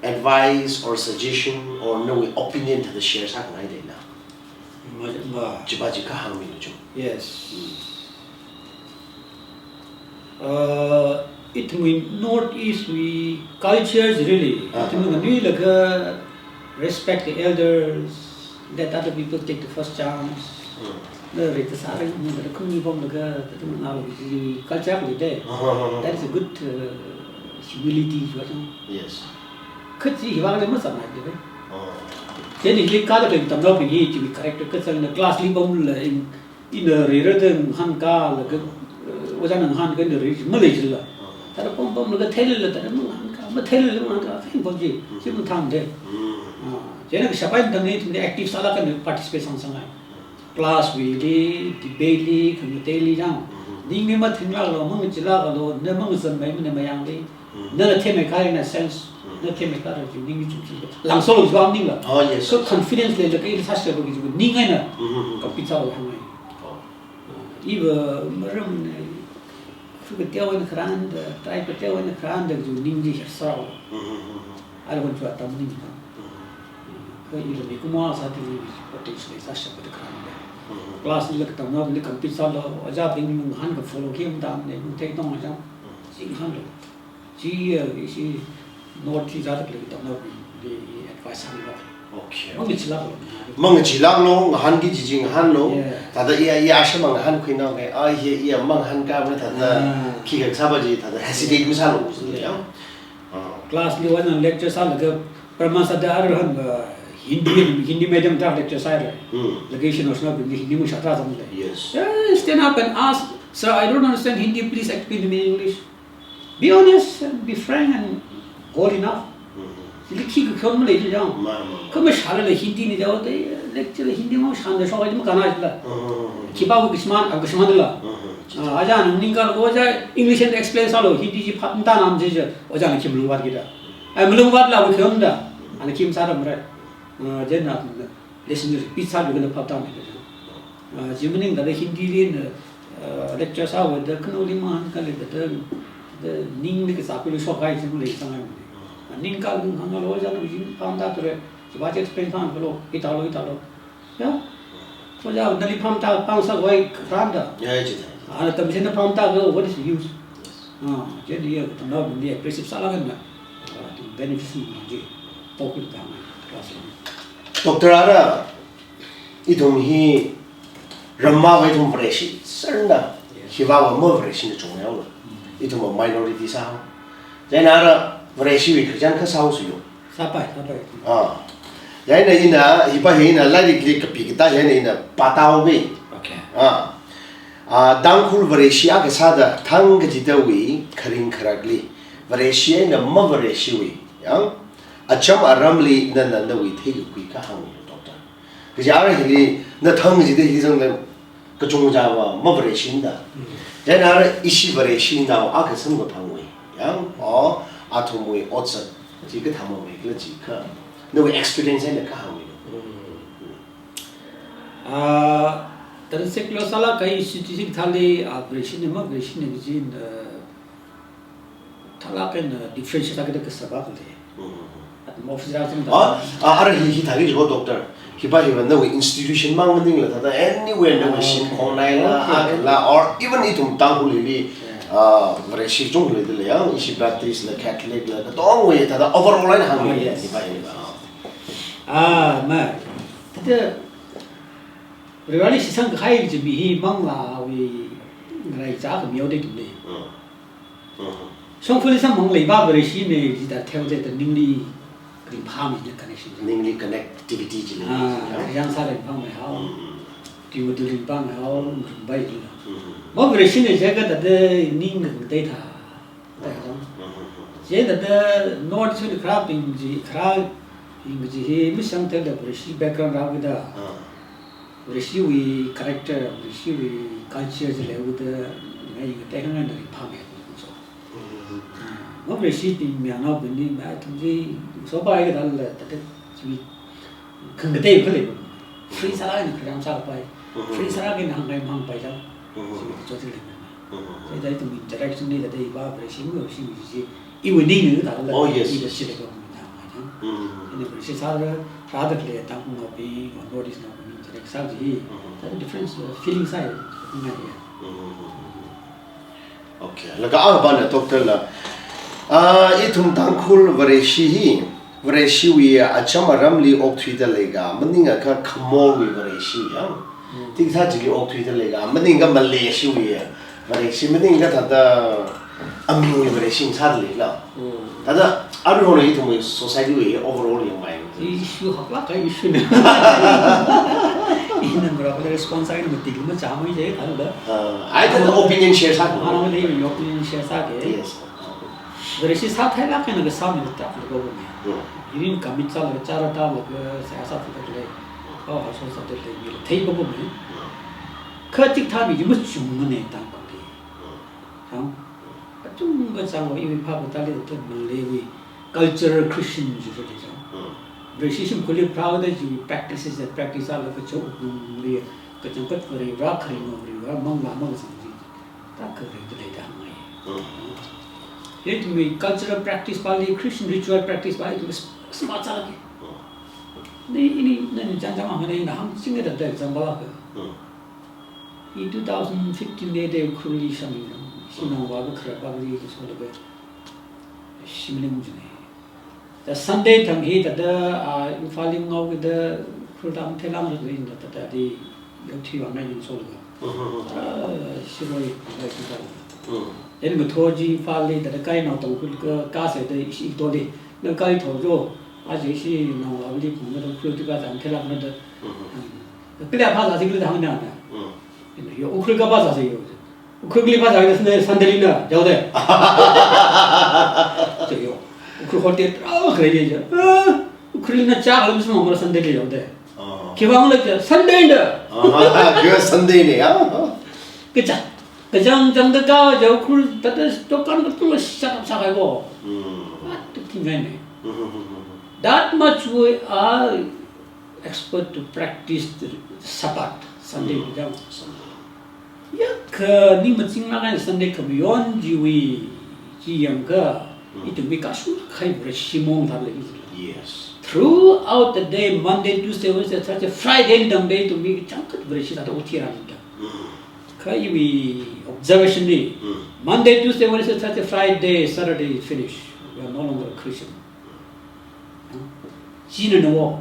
advice or suggestion or nawui opinion thāda share sāngai dei na. Ma, ma. Chipa chi kahāng mi lo chung. Yes. Uh, ithumwui North East wui cultures really. Ithumwui nganui laga respect the elders, let other people take the first chance. Na rita sāra ni na khumi bom laga, ithumwui nao culture li de. That is a good uh, humility, you know. Yes. Khat chi hiwang le masāmai de. Then hili kala tamnaobing hi chi character khat sāna class li pamla in, ina rira de ngahānkālaga, uh, ojāna ngahānka ina ri malei jila. Thāda pam pamlaga theilala thāda mangahānkā, matheilala mangahānkā, fing pam ji, chi mathang de. Chieina kashap eina tangni ithumli active sālaga ina participate sāngasāngai. Class wui li, debate li, committee li jang. Ningli mathingla lo, mangachila lo, na mangazanmei mana mayangli. Nana themei kha ina sense, na themei kha ina ningli chungchung. Langso lo jwa ningla. Oh, yes. So confidence leilaga ili sāshapa ki jwa ning eina. Compete sālo hāngai. Iva maram ne, khu kateowa eina kharānda, trai kateowa eina kharānda jwa ningli sālo. Ara wan chwa tam ning. Kha ila mikumo sāda ni potential sāshapa da kharānda. Class li katamnaoli compete sālo, ojābing ngahānka follow khi matamne, mathei tong ajang. Chi ngahānlo. Chi, eh, ishi North East zāda khalei katamnaobingli advice sāngailu. Okay. Mangachila lo. Mangachila lo, ngahānki kaji chi ngahānlo. Yeah. Thāda iya, iya ashama ngahānkhui nao ke, ah, iya, iya mangahānkā mana thāda, khikha sāpa chi thāda hesitate masālo, ya. Class li wana lecture sālaga, Brahma sāda arhan, uh, Hindi, Hindi medium ta lecture sāra. Laga ishi naoshinao bingli Hindi mashatra zangda. Yes. Eh, stand up and ask, "Sir, I don't understand Hindi, please explain to me in English." Be honest and be frank and good enough. Chili khi kakhon malei chi jang. Kha mashālala Hindi ni jao de, lecture Hindi mashānda shok ai makānna jila. Khipāwui kashimān, a kashimānla. Ah, ojāna ningkala ojā English eina explain sālo, Hindi chi phap matānam je je, ojāna khi malungvātkida. Ai malungvātla wui khon da. Ana khi masāramra. Ah, chieina lesson repeat sālaga na phap tāmi. Ah, chi maningda Hindi li na, ah, lecture sāhaoda khanoli mangahānkāli da, da ningli kasā kuli shokhai chi malei sangai. Ningkala hānglo ojāna jing phap matāra, chiva chi explain sāngailu, hithālo, hithālo. Ya? Ojā, nali phap matāpang sākhavai kharānda. Ya, ya, chithā. Ana tamchithei phap matākha, what is the use? Ah, chieina ya, tamnaobingli aggressive sālaga na. Ah, beneficial ma ji. Tokul tang class. Doctor ara, ithum hi ramva ithum Vareshi sārna. Yes. Hiva va ma Vareshi na chungyaola. Ithum va minority sāhao. Chieina ara Vareshiwui Christian kha sāhao suyo. Sāpai, sāpai. Ah. Chieina ina, hipa hi ina lairikli kapi katā chieina ina pātao ve. Okay. Ah. Ah, Tangkhul Vareshi akha sāda thang kachidawui kharing kharakli Vareshi eina ma Vareshiwui, yang, acham aramli nana nawui theikakhui kahāng lo, doctor. Kaja ara hili Na thang jida hi zangda kachungkha va, ma Vareshi da. Mm. Chieina ara ishi Vareshinao akha samkaphangwui, yang, o, athumwui otsak chi kathāmawui khala jiakha, nawui experience eina kahāngmi. Mm. Ah, thāda secular sālaga institution thāli, ah, Vareshina ma Vareshina kaji, ah, thālaga eina differentiate sākida kasā va khalei. Mm. Athum office rāzangda. Ah, ah, ara hi, hi thāki jiko, doctor. Hi va, hi va, nawui institution mang maningla thāda anywhere nawui, ah, shim, okay, khongnaila, okay, ah, okay, la, or even ithum Tangkhulli, yeah, ah, Vareshi chungli da lei, ya, ishi Baptist la, Catholic la, katongwui thāda overall eina hāngmi, ah, yes, hi va, hi va. Yes, yes. Ah, ma. Thāda Vareli shitsang kahai kaji mi hi manglāwui ngaraichā khamayao da ithumli. Mm. Mm. Shongfali samphang leiva Vareshina jida theoda thāda ningli ringphāmida connection. Ningli connectivity chili. Ah, ya, yang sā ringphāmei hao. Mm, mm. Tui matu ringphāmei hao, ringphāmei hao. Mm, mm. Ma Vareshina jiakha thāda ning ngatei thā. Thāda jang. Mm, mm, mm. Chieina thāda North East kharābing chi, kharābing chi hi, mi shang thāda Vareshi background rākida. Ah. Vareshiwui character, Vareshiwui culture chi leoda, ngai ngatei hāngngai da ringphāmei so. Mm. Ah, ma Vareshibing mayarnaobingli, ma athum chi, so pa ai ka dal la, thāda, chi, khangatei khalei. Free sālaga eina kharāng sāpai. Mm-hmm. Free sālaga eina hāngngai hāngpai jang. Mm-hmm. Chi, chi, chi lei. Mm-hmm. Thāda ithum interaction li thāda iva Vareshi, Vareshi chi, iwui ning ni thāda la, oh, yes, iva, yes, chi lei ko, mm, hāngpai jang. Mm-hmm. Ina Vareshi sālaga, rāda khalei Tangkhulnaobing, or North East naobing interact sā chi, mm-hmm, thāda different, uh, feeling sāya, ngai ya. Mm-hmm. Okay, laga akhava na doctor la, ah, ithum Tangkhul Vareshi hi, Vareshiwui acham aramli okthuida leika, maningakha khamorwui Vareshi, ya. Mm. Thingthā chili okthuida leika, maningakha Malaysiawui Vareshi, maningakha thāda amingwui Vareshi sāda leila. Mm. Thāda, aruihon ithumwui society wui overall yangmei. Issue haklāk kahai issue na. Ina ngarākhala response eina mati kama chāmei je khala. Ah, ai thāda opinion share sā. Ana mali opinion share sāke. Yes. Vareshi sāthailāk eina kasā mi tak lo me. Hmm. Irin commit sālaga, chara tālaga, seihā sāthailāk lei. Kha haso sāthailāk lei, mila thei bo me. Hmm. Kha chikathā mi chi machungmana Tangkhulli. Hmm. Hang? Achungkha chang wa iwui phap katāli thāda Malaysiawui cultural Christian chi rāda chang. Hmm. Vareshi shimkhurli pharāda chi practices, practice sālaga kachot nungli, kachangkhat Vare rā, kharing Vare rā, manglā mang zang chi. Thāda kharida leida hāngngai. Hmm. Ithumwui cultural practice pali, Christian ritual practice pali, ithum s-, smart sālāke. Hmm. Ni, ini, nani chānjam hāngna, ina hāngching da da example akha. Hmm. I two thousand fifteen li da Ukhrulli shang, shinao va kharā pali kasolaga shimli mung jine. Da Sunday thang hi thāda, ah, Imphalli ngaokida Ukhrul tam theilāng rin da thāda di yaothui vāngai ning solaga. Mhm. Ah, shiroi ngai sida. Mm. Ina ngathor chi Imphalli thāda kainao Tangkhul ka, kasā da ishi toli. Na kaitho jo. Aja shinao avali phungda Ukhrul tu ka tam theilāng da. Mhm. Kali phasā singli hāngna na. Mm. Ina yo Ukhrul ka phasā sing yo. Ukhrulli phasā Sunday, Sunday lina, yaoda. Che yo. Ukhrul hotel rā khalei je. Ah, Ukhrulli na cha khala mismang mara Sunday li yaoda. Ah. Khiwuivang le je, Sunday da. Ah, khiwui Sunday ne, ah. Kacha, kachang chang da ka ja Ukhrul, thāda, dukan katonga shut up sākahai ko. Hmm. What the thing ne. Hmm, hmm, hmm, hmm. That much we are expert to practice the Sabbath, Sunday, mm, jang. Sunday. Ya kha ni machinglāk eina Sunday khamayon chiwui, chi yangkha, mm, ithumwui kashung kahai Vareshi mong thāda lei. Yes. Throughout the day, Monday, Tuesday, Wednesday, Thursday, Friday ni tangda ithumwui kachangkhat Vareshi thāda okthui rānida. Mm. Kha iwui observation li, mm, Monday, Tuesday, Wednesday, Thursday, Friday, Saturday, finish. We are no longer Christian. China na wo.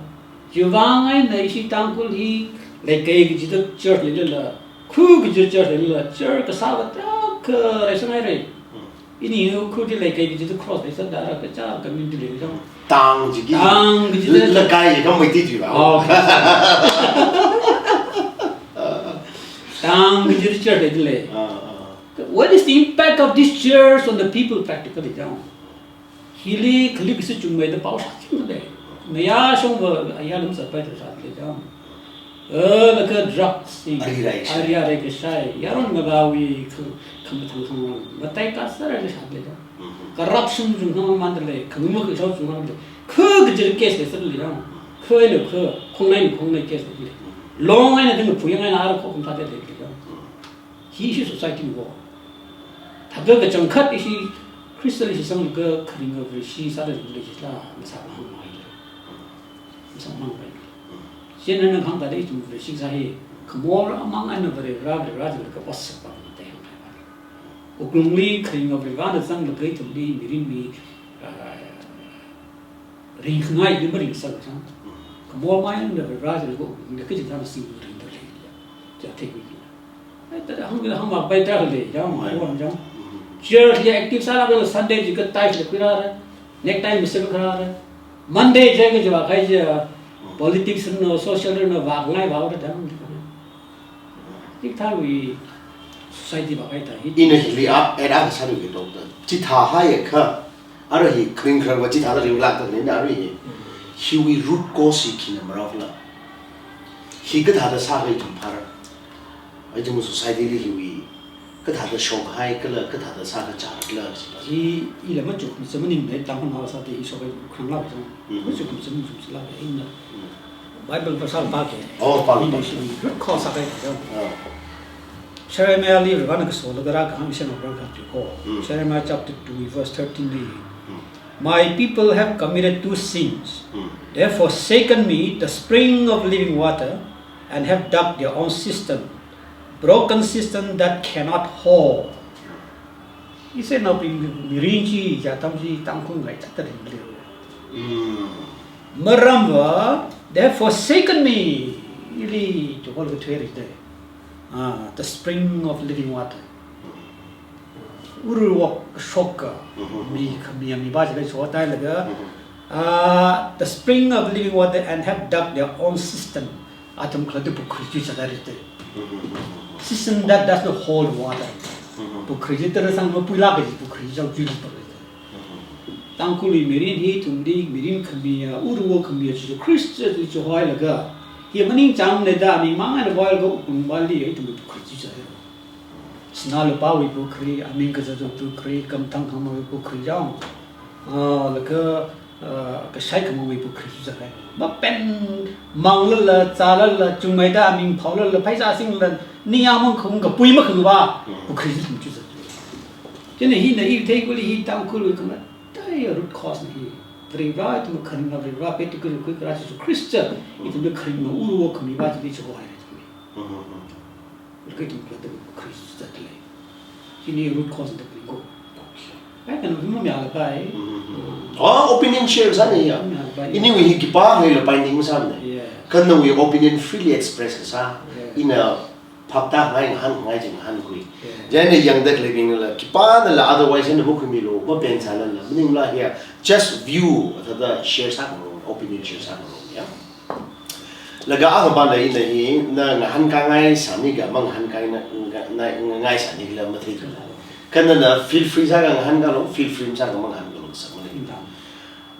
Chiwuivang eina ishi Tangkhul hi leikai kachida church leilala, khu kachida church leilala, church kasā va tarākha leisāngai re. Ini yu khu chi leikai kachida cross leisāda rā kacha community leisāng. Town chi ki. Town kachida. Leikai chi kam mai ti chi va. Oh, okay. Town kachida church leilala. Ah, ah. What is the impact of this church on the people practically? Jang. Hili khali kashi chungmeida pao shāching lei. Mayā shongva ayā lam sāpai da shālei jang. Alakha drugs hi. Ari rai kashai. Ari rai kashai. Yaron ngavāwui khang, khamathang khangarong. Matai kasāra kashai lei da. Mhm. Corruption chungkhamang mandalei. Khangma kashao chungkhamang lei. Kha kajir case lei sālei da. Kha eina kha. Khongnai eina khongnai case lei. Mhm. Long eina ding puyang eina ara khokam thāda lei da. Mhm. Hi hi society wo. Thāda kachangkhat hi Christian hi sanglaga kharinga Vareshi sāda ringlei jila. Masāmang mai lei. Masāmang mai lei. Chieina nana hāngda ithum Vareshi kasā hi, khamor amang eina Varivara, Varivara jilaga WhatsApp pāng na tei hānghai ba. Wuklungli kharinga Varivarana zanglaga ithumli mirinwui, ah, ringkhangai li maringsak chang. Khamor amang eina Varivara jilaga wuklungli kachithāna singli ringda lei. Chi theikhuiki. Ai, thāda hāng, hāngmakapai tarākha lei, ya, Mm. mawon chang. Mm. Church li active sālaga Sunday chi ka tie la khuirāra, necktie masemkharāra. Monday chi kajiva khai chi, Mm. politics no, social no, vāngai vāra da. Hikathāwui society vākahai thā hi. Ina hili a, era ka sāniki doctor. Chithāhaiakha, ara hi kharing kharangva chithāda ringlākda leina ara hi. Mm. Hiwui root cause hi khina marao khala. Hi kathāda sākahai ithum phāra. Ithum society li hiwui kathāda shokhai khala, kathāda sākachar khala, sila. Hi, ila machuk, mi samaning nai tang hon hao sāda hi shokhai khanglāk chang. Mm. Machuk, mi samaning sum sila, ina. Mm. Bible verse pāke. Oh, pāke, Ina pāke. Shi root cause sākahai chang. Ah. Jeremiah li Varena kasolaga rākahāng shena rākahāng ko. Mm. Jeremiah chapter two, verse thirteen li. Mm. "My people have committed two sins. Mm. They have forsaken me, the spring of living water, and have dug their own cistern, broken cistern that cannot hold." Israelnaobing mirin chi, chi atam chi Tangkhul ngaichat tading leo. Mm. Maramva, "They have forsaken me." Ili, to hold the three day. Ah, the spring of living water. Uruwok shoka, Mm-hmm. mi khami mi ba jile so tai laga, Mm-hmm. ah, the spring of living water and have dug their own cistern. Atam khala tu pukhri chi sāda rite. Mm-hmm. Cistern that does not hold water. Mm-hmm. Pukhri chi tara sang mapuilāk kaji pukhri chi chao chi pa rite. Mm-hmm. Tangkhulwui mirin hi ithumli mirin khamiya, uruwok khamiya chi Christ li chi hoilaga. Hi maningchāngmana da, aming mang eina hoilaga wuklung vāli ithumli pukhri chi sāda. Sinā lupāwui pukhri, aming kazatwui pukhri, khamathang khangaronwui pukhri chang. Ah, laga, ah, kashai khamangwui pukhri chi sāda. Mapen manglala, zālala, chungmeida aming phaolala, pheisā singlala, ningyāng mang khung kapui makhung va, Mm. pukhri chi thum chi sāda. Chieina hina i theikhuili hi Tangkhulwui khamatai root cause na hi. Varivara ithum kharinga Varivara pet khuikhui kara Jesu Christ. Ithumli kharinga uruwok khami va chi chi hohai. Mm-hmm. Laga ithum kala ta Christ zatlei. Chini root cause ta kling ko. Okay. Ai, kano hima mi ala pai. Mm-hmm. Oh, opinion share sāna ya. Mi ala pai. Iniwui hi khipākhala binding sāmana. Yeah. Kha nawui opinion freely express kasā. Yeah. Ina phaptākhangai ngahānkhangai chi ngahānkhui. Yeah. Chieina yangda khaleibingla, khipānala otherwise na makhuimilu, mapen sālala. Maningla hiya, just view, thāda share sākhangarong, opinion share sākhangarong, ya. Laga akhapana ina hi, na ngahānkāngai sāni kha, mangahānkāngai na, na, na, ngai sāni khala matheithula. Kha nana feel free sākha ngahānkālu, feel free masākha mangahānkālu sāmana.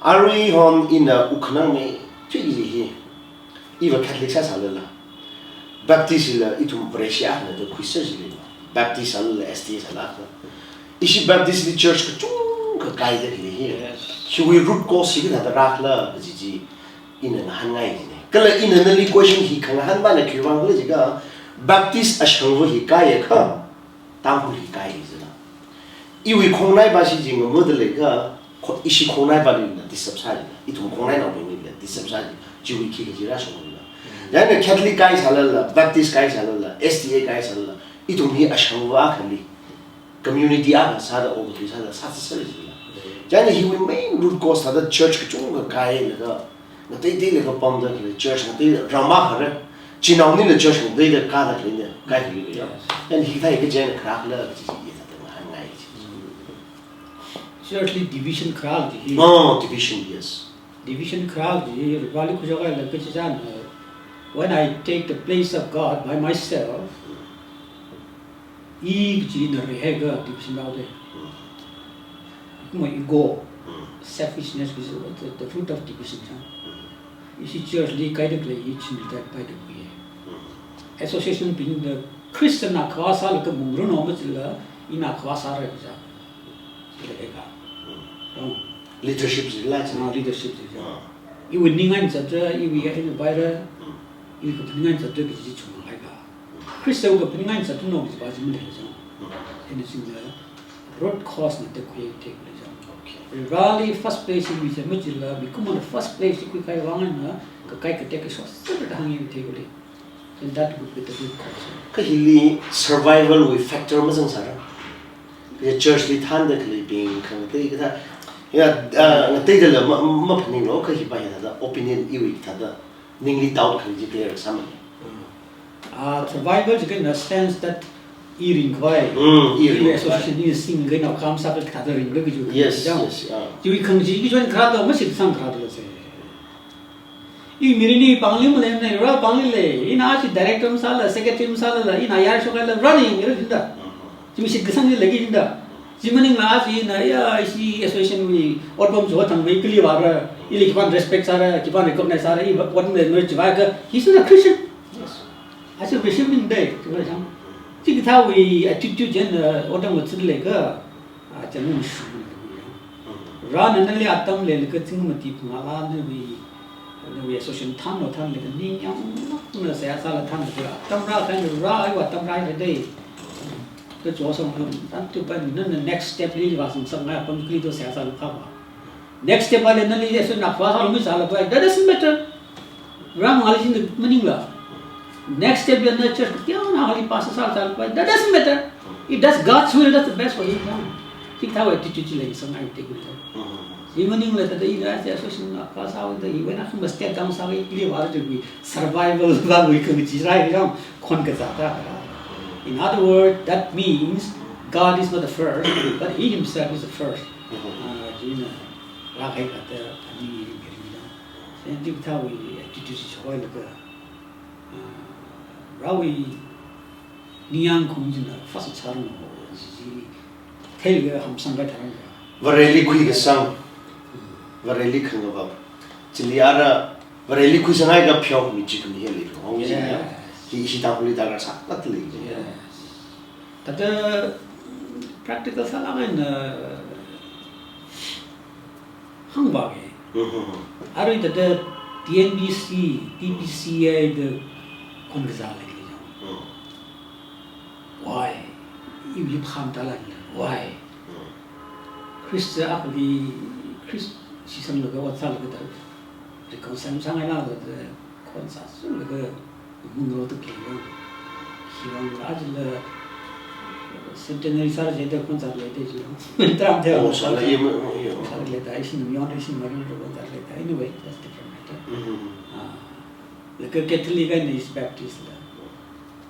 Aruihon ina wukkhanang mi, tui iji hi. Iva Catholic sāsālala. Baptist la ithum Vareshi akhana da khuisā jilala. Baptist sālala, S D A sālala. Ishi Baptist li church kachungkha kaida khili hi. Yes. Hiwui root cause hi kathāda rākhala kaji chi ina ngahānngai jina. Kala ina nali question hi khangahānva na khiwuivang khala jiakha, Baptist ashangva hi kaiakha, Tangkhul hi kai jina. Iwui khongnai va shi jing ngamada leiakha, kho-, ishi khongnai vali na disturb sāi. Ithum khongnainaobingli na disturb sāi. Chiwui khi kaji rāshungna. Chieina Catholic kai sālala, Baptist kai sālala, S D A kai sālala, ithum hi ashangva akhali community akha sāda, okathui sāda, sāsā sāli jila. Chieina hiwui main root cause thāda church kachungkha kailaga, ngateiteilaga pamda khalei church ngatei rama khare, chinaonila church ngateida kāda khaleina, kai khaleina. Yes. And hithāi kaji eina kharākhala kaji chi thāda ngahānngai chi. Church li division kharā ji hi. Oh, division, yes. Division kharā ji hi, Vareli khuishokhailaga kachichāna, when I take the place of God by myself, I kachina reihaiakha division rāhaoda. Mm. Kuma ego, Mm. selfishness is the, the root of division, ha? Mm. Ishi church li kaida khalei hi chimli tai paida khuiya. association bingna Christian na khavā sālaga mungranu machila, ina khavā sāra kaja. Chila eka. Mm. Yong. Leadership chila chi. Ah, leadership chila. Ah. Iwui ningai zatda, iwui ya ina baira, Mm. iwui kaphaningai zatda kaji chungmang eka. Christian kaphaningai zatda no kaji pa chi malei chang. Mm. Ina chingda root cause na tekhuiya tekhuiya chang. Okay. Rali first place iwui chi machila, mikumona first place khuikahai vang eina, kakai katek kashok sāda hānga tekhuiya. And that would be the good culture. Kha hili survival wui factor mazangsāra. Kha church li thānda khaleibing khangatei kathā. Ya, ah, ngateidala ma, maphaninglu, kha hi pa hi thāda opinion iwui thāda ningli doubt khalei chi clear sāmana. Ah, survival chi in a sense that i ringkhavai. Mm, i iwui ringkhavai. Association i singkhavai na kham sākha thāda ringkhavai kaji. Yes, yes, ah. Chiwui khangachee kaji chon kharā da, mashitsang kharā da se. I mirin i pāngli maleimana, rā pāngli lei. Ina aja director masāla, secretary masālala, ina yar shokhaila, rāna yangkhuira jinda. Chi mashit kasangli leiki jinda. Chi maningla aja ina, ya, ishi association wui otpam chithang mai kali vāra. Ili khipāna respect sāra, khipāna recognize sāra, i va, otpam leimara chiva kha, he's not a Christian. Yes. Aja Christian bing dei, chiva chang. Chikathāwui attitude china, uh, otpam ngathālakha, ah, chang mashung. Mm. Rāna nali atam leilaga ching mati phungala nawui, nawui association thānlu thānlaga ningyāng makna seihā sāla thānlaga atam rākahai rā, iwui atam rāhaira dei. Kacho song tam, tangda pa nana next step li vāsang sāngai apam kali to seihā sālu kha va. Next step va le nali association na khavā sālu mi sāla pa, that doesn't matter. Rāmangli jinda maningla. Next step ya na church kayākha na hali pastor sāla sāla pa, that doesn't matter. If that's God's will, that's the best for him. Chikathāwui attitude chi leisāngai tekhuiya. Mm. Chi maningla thāda ina aja association na khavā sāwui da, iwui eina khama step down sāwui kali vāra chiwui survival vāwui khangachee rāi rāng khon kazā da. In other words, that means God is not the first, but he himself is the first. Mm-hmm. Ah, china rākahai kathā ani ringkhavai da. Chieina chikathāwui attitude chi choilaga, ah, rāwui ningyāng khaung china first sāranu, chi theilaga hamsang kathā rānga. Vareli khuikasang, Vareli khangavap. Chili ara Vareli khuisanghaikha pheokhami chi khami hi lei, hong chi ya. Yes. Hi, hi Tangkhulli darkar sālāk lei. Yes. Thāda practical sālāk eina hāngvāki. Mm-hmm. Arui thāda T N B C, T P C A da khon kazā leili chang. Mm. Why? Iwui pham tala ni. Why? Mm. Christ akhali, Christ shitsanglaga ot sālaga da reconcile sāngailala da khon sāsunglaga munro tu kilo. Hiwang la ajala centenary sāra jida khon sālei da jilo. Tram te Oh, sālei, ye, ye, ye. Sālei da, ishi myon, ishi myon khon sālei da. Anyway, that's different matter. Mm-hmm. Ah, laga Catholic and is Baptist la.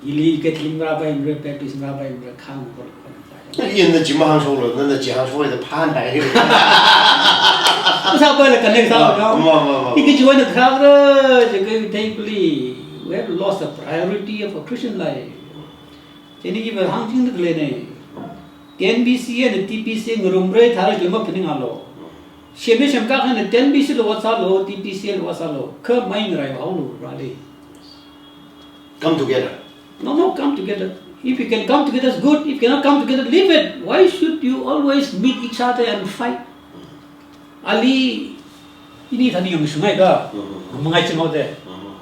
Ili Catholic ngarāpaimara, Baptist ngarāpaimara, khang kor kor na sāya. Ina chi mahāngshoklu, nana chi hāngshok da phanai. Masāpaila connect sā Ah, ka. ma, ma, ma. Ika chi wana kharā, chi ka take pli. We have lost the priority of a Christian life. Chieina iva hāngchingda khalei nei. T N B C A and T P C A ngarumra thāra jilma phaningalu. Shemna shemkak hana T N B C A la ot sālu, T P C A la ot sālu. Kha mai ngaraivaolu rali. Come together. No, no, come together. If you can come together, it's good. If you cannot come together, leave it. Why should you always meet each other and fight? Ali, ini thani yang sungai ka. Mm-hmm. Mangai chingau de. Mm-hmm.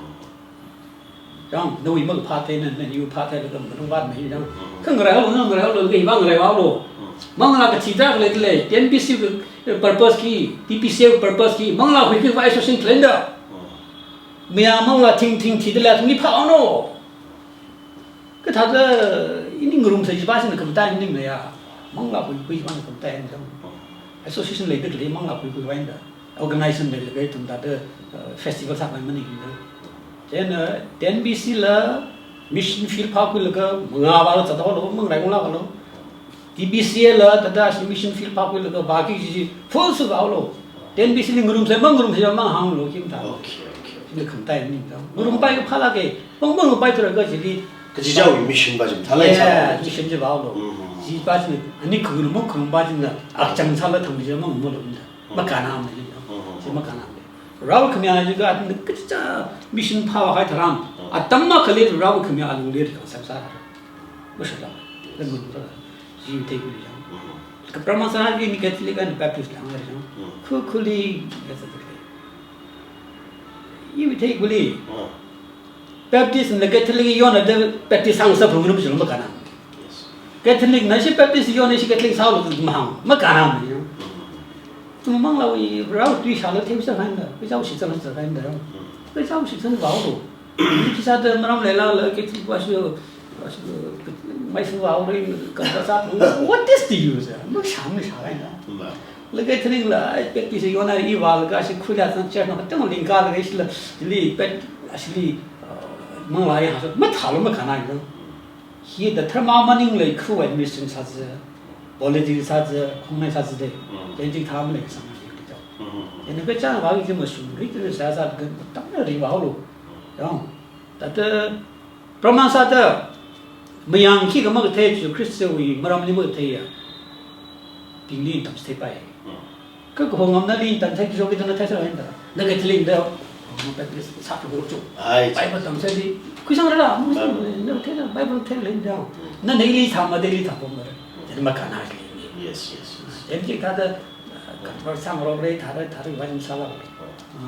Yang, nawui makapha thei na, naniwui phā thei la kam kanung bat mai yang. Mm-hmm. Kha ngarailu, ngarailu, kha hiva ngaraivaolu. Mm. Manglā kathi da khalei lei, T N B C A wui purpose khi, T P C A wui purpose khi, manglā khuikhui va association khalei da. Mm. Maya manglā thing thing thida la thing li phāhaonu. Kathāda ini ngarumsa jiva sina khamtai ning maya. Manglā khuikhui va khamtai ning. Association leida khalei manglā khuikhui va da. Organization leilaga ithum thāda, uh, festival sākhavai maningda. Chieina T N B C A la mission field phākhuilaga mangā vāla zathaolu, mangarai ngalākalu. T P C A la thāda shi mission field phākhuilaga vāki kaji full suit vāolu. T N B C A li ngarumsa, mangarumsa, manghānglu, kim thā. Okay, okay. China khamtai ning thā. Ngarumpai kaphāla ke, mang mangarumpai thura ka chili. Kachichāwui mission va chim thālai Yeah, sā. Mission chi vāolu. Mm-hmm. Chi va china, ani khangarum, khangarum va china, akchang sāla thang chi mang molu da. Mm. Makānam na china. Mm-hmm. Chi makānam na. Rao khami chiakha atam kachichā mission phāhai tharan, atam akhali rao khami alungli khangasam sāra. Mashatla, lammun ra, Chiwui theikuli jang. Ka Praman Sāna hi mi Catholic and Baptist la ngai jang. Khu khuli, ya sa sa. Iwui theikuli. Baptist na Catholic yona da Baptist hāngsa phung num chulma kana. Catholic na shi Baptist yona shi Catholic sālu tu mahāng, makana mi. Tumangla wui rao tui shala themsa kahaina, kachao shitsang shitsang kahaina. Kachao shitsang vaolu. Kisa da maram leilala Catholic va shu, va shu, mai shu vaolu, kasa sa, what is the use? Mashang mashang kahaina. La Catholic la, ai, Baptist yona i vālaga shi khuida san church na tang lingkalaga shila, li pet, ashili, uh, manglā ya, mathālu makana yo. Hi da dharma maningla khu administration sāza, politics sāza, khongnai sāza de. Then jing tham le sang ni de. Then kachang va ki mashungri ki sāza ka tam na ri vaolu. Yang, tata Praman Sāda, mayang khikha makathei chi Christian wui maramli makathei ya. Bingli tamchitheipai. Ka kahong ngamna li tamchithei kishok kida na theisā haida. Na Catholic da, Baptist sāpha ho chu. Ai, Bible tamchithei li, khuisang rala, na theila, Bible theila da. Na neili thāma, deili thāpamra. Then makana li. Yes, yes, yes. Then jing thāda, uh, convert sāngarok le, thāda, thāda, Bible sāla.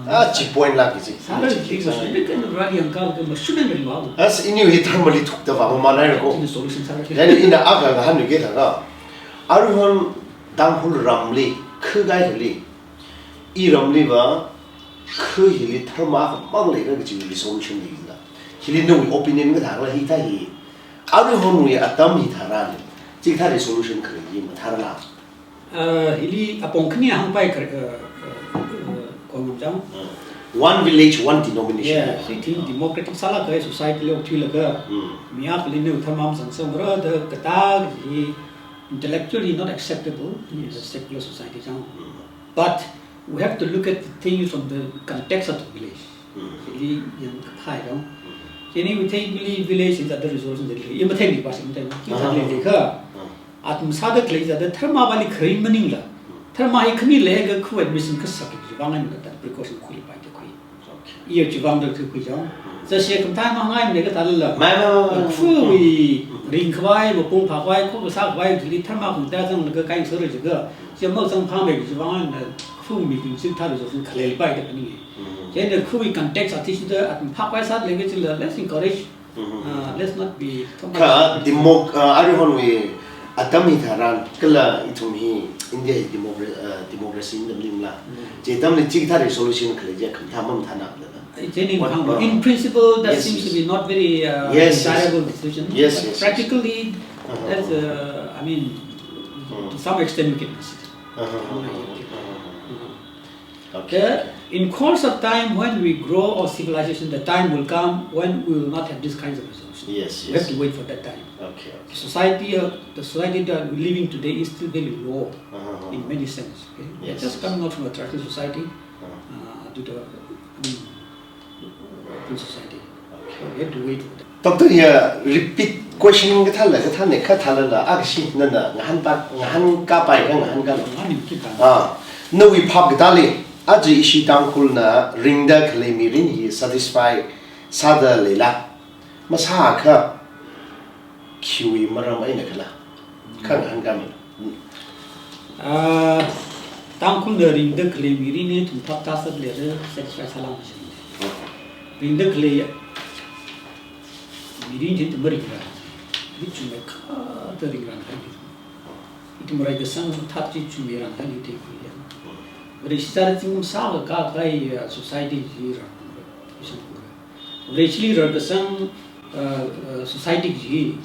Ah, chi point la ki chi. Sāra chi, chi, chi, chi, chi, chi, rali yang kal ke mashun ngai ma. As iniu hi dharma li thukta va ma nai ko. Chi solution sāra. Then ina aga ga han ke thāga. Aruihon Tangkhul ramli, khu kahaili. I ramli va, khu hili dharma ka mang leira kachi resolution li la. Hili no opinion ka thāla hi thā hi. Aruihon wui atam hi tharan. Chikathā resolution khalei hi mathāla. Uh, hili apong khani hāngpai kar, uh, uh, uh, kongam jang. Uh, one village, one denomination. Yeah, I think democratic sālaga society lo thuilaga. Mi akhali ne utham am sang sang ra da kata hi intellectually not acceptable in the secular society jang. But we have to look at the thing from the context of the village. Hili yang kaphā jang. Chieina wui theikuli village is other resources that i mathei ni pa sim thei. Ki thei le kha. Atam sāda khalei zada dharma vali kharing maningla. Dharma hi khani leiakha khu admission kasak ki vang eina da precaution khuipai da khui. Iya chi vang da khui jang. Za she khamathā ma ngai ne kathāla. Mai, mai, mai, mai. Khu ringkhavai, mapung phākhavai, kho kasākhavai, chili dharma khamathā zanglaga kai sāra jiakha. Chi mazang phāmei chi vang eina khu mi ting chithā resolution khalei pai da kani. Chieina khu context athishurda atam phākhavai sāda leikachila, let's encourage. Uh, let's not be too much. Kha democ-, uh, aruihon wui atam hi tharan, kala ithum hi India hi democra-, uh, democracy in the ling la. Chi atamli chikathā resolution khalei chi khamathā mamathāna la. Chieina what, khang, uh, in principle, that seems to be not very, uh, desirable decision. Yes, yes, yes. But practically, that's, uh, I mean, to some extent we can consider. Okay. The, in course of time, when we grow our civilization, the time will come when we will not have these kinds of resources. Yes, yes. We have to wait for that time. Okay, okay. The society, uh, the society that we're living today is still very low in many sense. Okay? We're just coming out from a traditional society, uh, to the, I mean, open society. So we have to wait for that. Doctor, ya repeat question kathāla, kathāne, kathālala, akshi nana ngahānpa, ngahānkapai ka, ngahānka. Ngahānki ka. Ah, nawui phap katāli, aja ishi Tangkhulna ringda khalei mirin hi satisfy sāda leila. Masākha, khiwui maram eina khala. Kha ngahānka mi. Ah, Tangkhulna ringda khalei mirin hi ithum phap tāsat leira, satisfy sālāng mashun. Ringda khalei mirin hi ithum maringra. Ithum mei kha da ringra khalei. Ithum rai kasang thap chi ithum mei rang khalei te khuiya. Rai shisāda zingkum sākha kakai, ah, society chi rang. Rai chili rarkasang, uh, uh, society chi,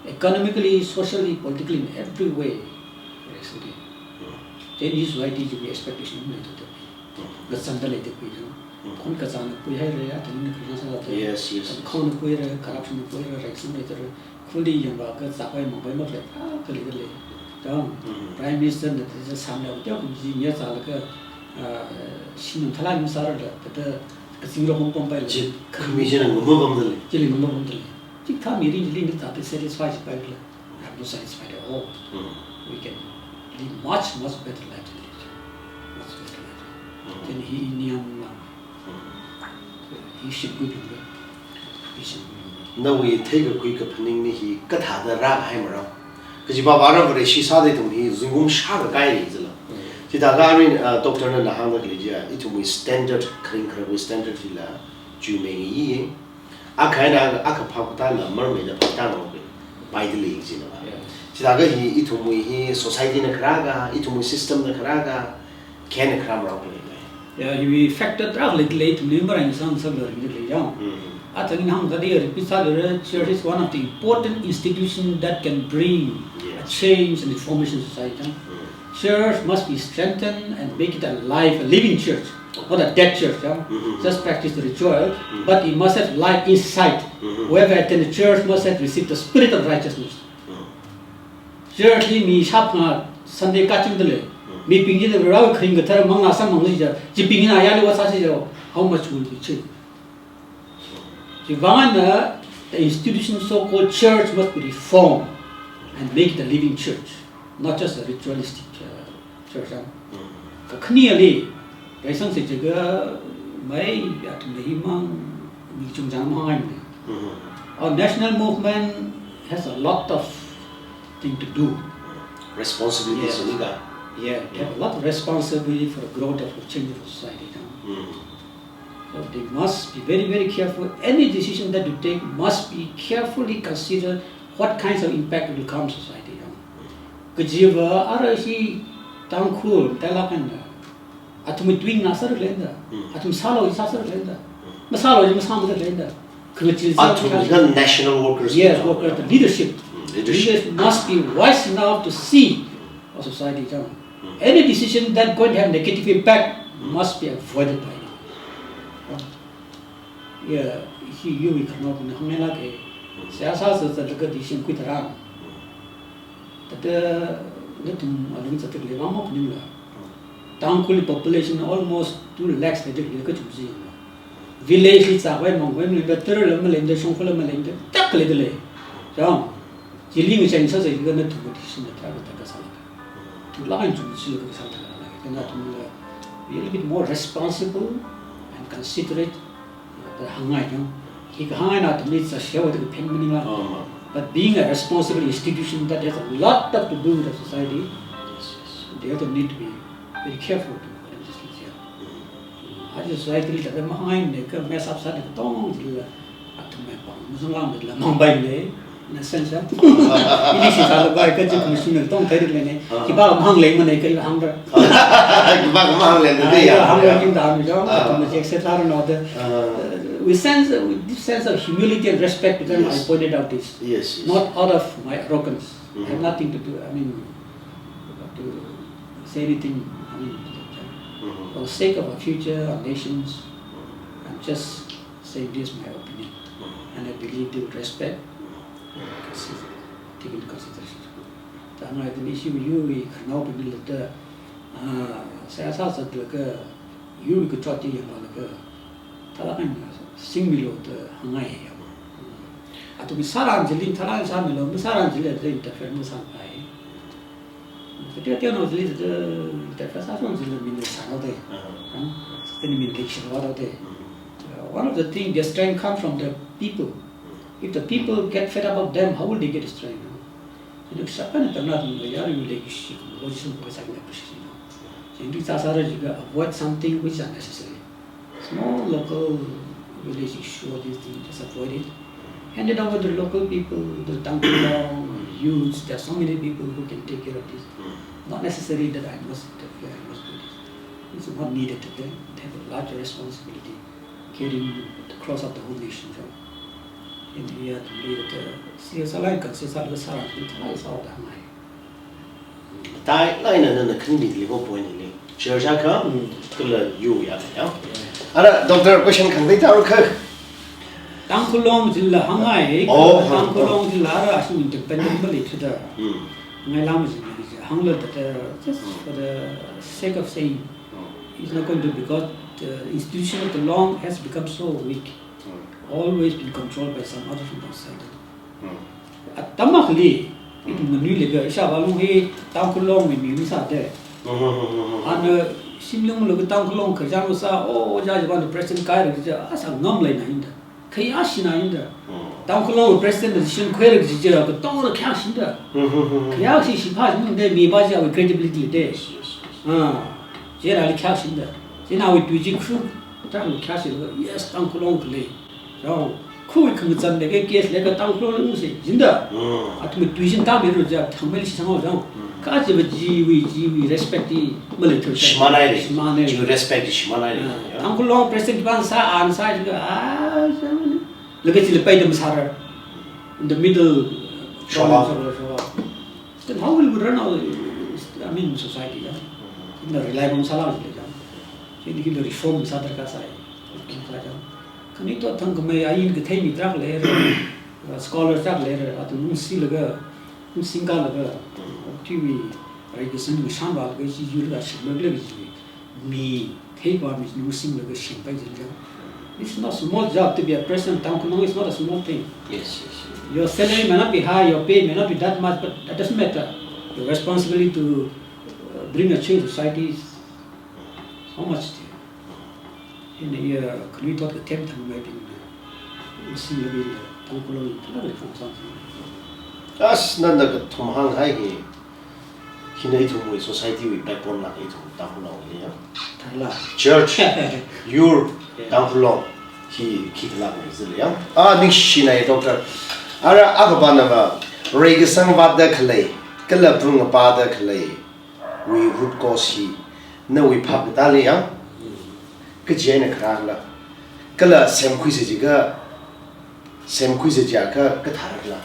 economically, socially, politically, in every way, rai sāda. Then hi society chiwui expectation leida. Kazangda leida khui jang. Khon kazangna khuihaira, athumna khuisāsāda. Yes, yes, yes. Khon khuihaira, corruption khuihaira, rai sāda leida. Khuli yangva kazāpai mangpai makhalei, ah, khalei khalei. Dang, Prime Minister na tata samla, kya khun chi nya zālaga, ah, shinung thalai masārala, tata kazing ro hong pampai la. Chi, khami china ngumapamdalei. Chili ngumapamdalei. Chikathā mirin chili ni tata satisfy chipaila. I'm not satisfied at all. We can live much, much better life than this. Much better life. Then hi niyam lang. Hi shimkhuibing da. Hi shimkhuibing da. Nawui theikakhui kaphaning ni hi kathāda rākahai mara. Kajiva Vare Vareshi sāda ithum hi zingkum shākha kahaili jila. Mm. Chithākha arin, uh, doctor nana hāngda khalei chiya, ithumwui standard, kharing kharawui standard hila, chuimei ngi yi. Akha eina akha phap katāla marmeida phap tāngaroka, paida lei jina va. Yeah. Chithākha hi ithumwui hi society na kharā ka, ithumwui system na kharā ka, khen kharā marao khalei lei. Yeah, hi factor tarākha leida lei, ithumli marāngasang sāda ringda lei ya. Mm. Athang ina hāngda lei, repeat sāda lei, church is one of the important institution that can bring Yeah. a change and reformation society. Mm. Church must be strengthened and make it alive, a living church, not a dead church. Yeah? Mm-hmm. Just practice the ritual, Mm-hmm. but it must have life inside. Mm-hmm. Whoever attend the church must have received the spirit of righteousness. Mm. Church li mi shāphangā Sunday kachungda lei. Mm. Mibing china Varewui kharing kathar manglā sāmang chi ja, chibing china ayarli ot sāsi ja, how much will be changed? Chiwui vang eina, the institution so-called church must be reformed and make it a living church, not just a ritualistic, uh, church. Mm. Kakhaneli, reisangsa jiakha, mai athumna himang mi chungchang mahāngngai. Mm-hmm. Our national movement has a lot of thing to do. Responsibilities Yes. ni ka. Yeah, they have a lot of responsibility for the growth of the change of society. Mm. So they must be very, very careful. Any decision that you take must be carefully consider what kinds of impact it will come to society. Kajiva ara shi Tangkhul, Tailakan, athum twing na sar lenda. Mm. Athum sālu sā sar lenda. Mm. Masālu masā masā lenda. Kachil sā Athum kachil. National workers Yes, ni worker, the leadership. Mm, leadership. Leaders must be wise enough to see our society jang. Mm. Any decision that going to have negative impact Mm. must be avoided by now. Yeah, hi yuwi khanao kuna hangmela ke. Mm. Siyasa sa sa daga decision kui tharan. Mm. Tata nathum alung zatak le mama phaningla. Mm. Tangkhul population almost two lakhs le dik le kachum si. Village li zākhavai mangkhavai malei, better la malei, shongfa la malei, tak le le. Jang, chili ngi chang sa sa ka nathum decision na taka taka sāla. Thulāng chum si ka sāla taka la. Ka nathum la be a little bit more responsible and considerate. Ka hāngngai jang. Hi kahāngngai nathumli sa share wa taka phen maningla. Oh, ma. But being a responsible institution that has a lot of to do with the society, Yes, yes. they also need to be very careful to what I'm just saying. Mm. Aja society li tata mahāngngai ne ka mess up sāda katong jila athum mai pang, mazanglam jila mangbai le, in a sense, ah. Ini shi sāla bai ka jik machine tong thai le ne, Ah. kiba mahāng le mane ka hāng ra. Kiba mahāng le Ah, ne ya, ya, hāng ra ya. Kin da mi jong, Ah. athum je accept har no de. Ah. Uh, we sense, uh, with this sense of humility and respect to them, I Yes. pointed out this. Yes, yes. Not out of my arrogance. I have Mm-hmm. nothing to do, I mean, to say anything, I mean, Mm-hmm. for the sake of our future, our nations, Mm-hmm. I'm just saying this is my opinion. Mm-hmm. And I believe they will respect, Mm-hmm. consider, take into consideration. Tangkhul issue yuwi khanao bing lata, ah, siyasa sa laga yuwi kachot chi yanglaga, thala kan singmilu da hāngngai ya. Athum sāran jili, thala sāmilu, masāran jili da interfere masāpai. Kati kati no jili da interfere sāsong jili min sāra de. Uh-huh. Kan? Then min dik shirwa de. Mm-hmm. Uh, one of the things, their strength come from the people. If the people get fed up of them, how will they get strength? Jadi siapa ni ternat ni ya, you like shi, position ko sa kena position. Jadi sāsara juga avoid something which is unnecessary. Small local village issue, all these things, just avoid it. Hand it over to local people, the Tangkhul youths, there are so many people who can take care of this. Not necessary that I must interfere, I must do this. It's not needed, okay? They have a larger responsibility, carrying the cross of the whole nation, so. India, the, si salai kan si sal sal, si salai sal da mai. Tai laina nana khanmi li ko point ni. Church akha, Mm. kala yuwi akha ya. Ara, doctor, question khangatei taro kha. Tangkhul Long jila hāngngai, Oh, Tangkhul oh. Long jila ara asu independent bali thada. Mm. Ngai lam jila hāngla thada, just Mm. for the sake of saying, Mm. it's not going to, because the institution of the Long has become so weak. Mm. Always been controlled by some other from outside. Mm. Atam akhali, Mm. ithum nganuilakha, ishāvā Long hi Tangkhul Long mi mi sāda. Mm-hmm. Ana Shimlung lo ka Tangkhul Long khararchān sā, oh, ojā jiva president kahaira kaji, a sāngam leina inda. Khayāshina inda. Mm. Tangkhul Long president decision khuihaira kaji, katongna khayāshinda. Mm-hmm. Khayāshi shipha jimde mi ba ji awui credibility de. Yes, yes, yes. Ah, chieina ali khayāshinda. Chieina awui tui chi khu, tang khayāshi lo, yes, Tangkhul Long khalei. Jang, khuiwui khangachān de ke case le ka Tangkhul Long si, jinda. Mm. Athum tui jin ta mi ru ja, thang mei li shang jang. Mm. Kajiva jiwui, jiwui respect ti, maleithu. Shimānhaira. Shimānhaira. Jiwui respect shimānhaira. Ah, ya. Tangkhul Long president ban sā, an sā, jiga, ah, sā, laga chi le pai dam sāra. In the middle, uh, Shokao. Shokao, Shokao. Then how will we run our, I mean, society, ya? Mm. Hina reliable sāla, ya. Chieina hina reform sā darkar sai. Reform sā, ya. Khanuithot thangkhamei ain kathei mi tarākha leira, uh, scholar tarākha leira, athum nungshilaga, nungsingkalaga, mm, tiwui, right, kasān kashan vālaga, chi yurlaga shimlāk leira chi. Mi, theipa mi nungsinglaga shimpai jin jang. It's not small job to be a president of Tangkhul Long, it's not a small thing. Yes, yes, yes. Your salary may not be high, your pay may not be that much, but that doesn't matter. Your responsibility to, uh, bring a change to society is how much do you? Hina, uh, khanuithot kathem thangmeibing, uh, ngasinglaga, uh, Tangkhul Long, Tangkhul Long reform sāsang. As nana kathum hānghai hi, hina ithumwui society wui backbone lāk ithum Tangkhul Long hi ya. Tharla. Church, yur, yeah, Tangkhul Long, hi, hi lāk ni zili ya. Ah, ningshina ya, Doctor. Ara, akha pana va, reikasang vātda khalei, kala pung vātda khalei, wui root cause hi, nawui phap katāli ya. Kaji eina kharāla. Kala semkhuisa jiakha, semkhuisa jiakha, kathārakhala.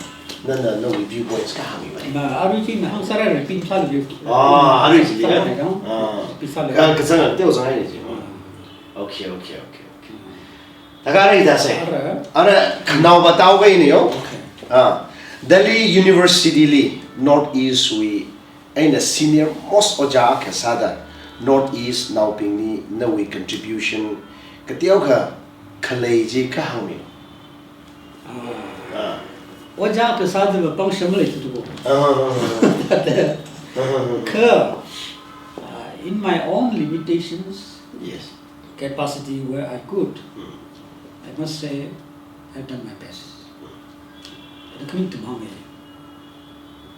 Nana, nawui viewpoints kahāng mi ba. Ma, arui chi na hāng sāra repeat sālu. Ah, arui chi ya? Sāra jang. Ah. Repeat sālu. Ka, kazang, teo zanghai ni chi. Ah. Okay, okay, okay, okay. Thākha ara hithāsa. Ara. Ara, khanao ba tao bai ni yo. Okay. Ah. Delhi University li, North East wui eina senior most ojā akha sāda, North East naobingli nawui contribution kateokha khalei chi kahāng mi. Ah. Ah. Ojā akha sāda va pangshap maleithuda ko. Ah, ah, ah, ah. Ah, ah, ah. Kha, ah, in my own limitations, yes, capacity where I could, mm, I must say, I've done my best. Mm. Kha khani tum hānga.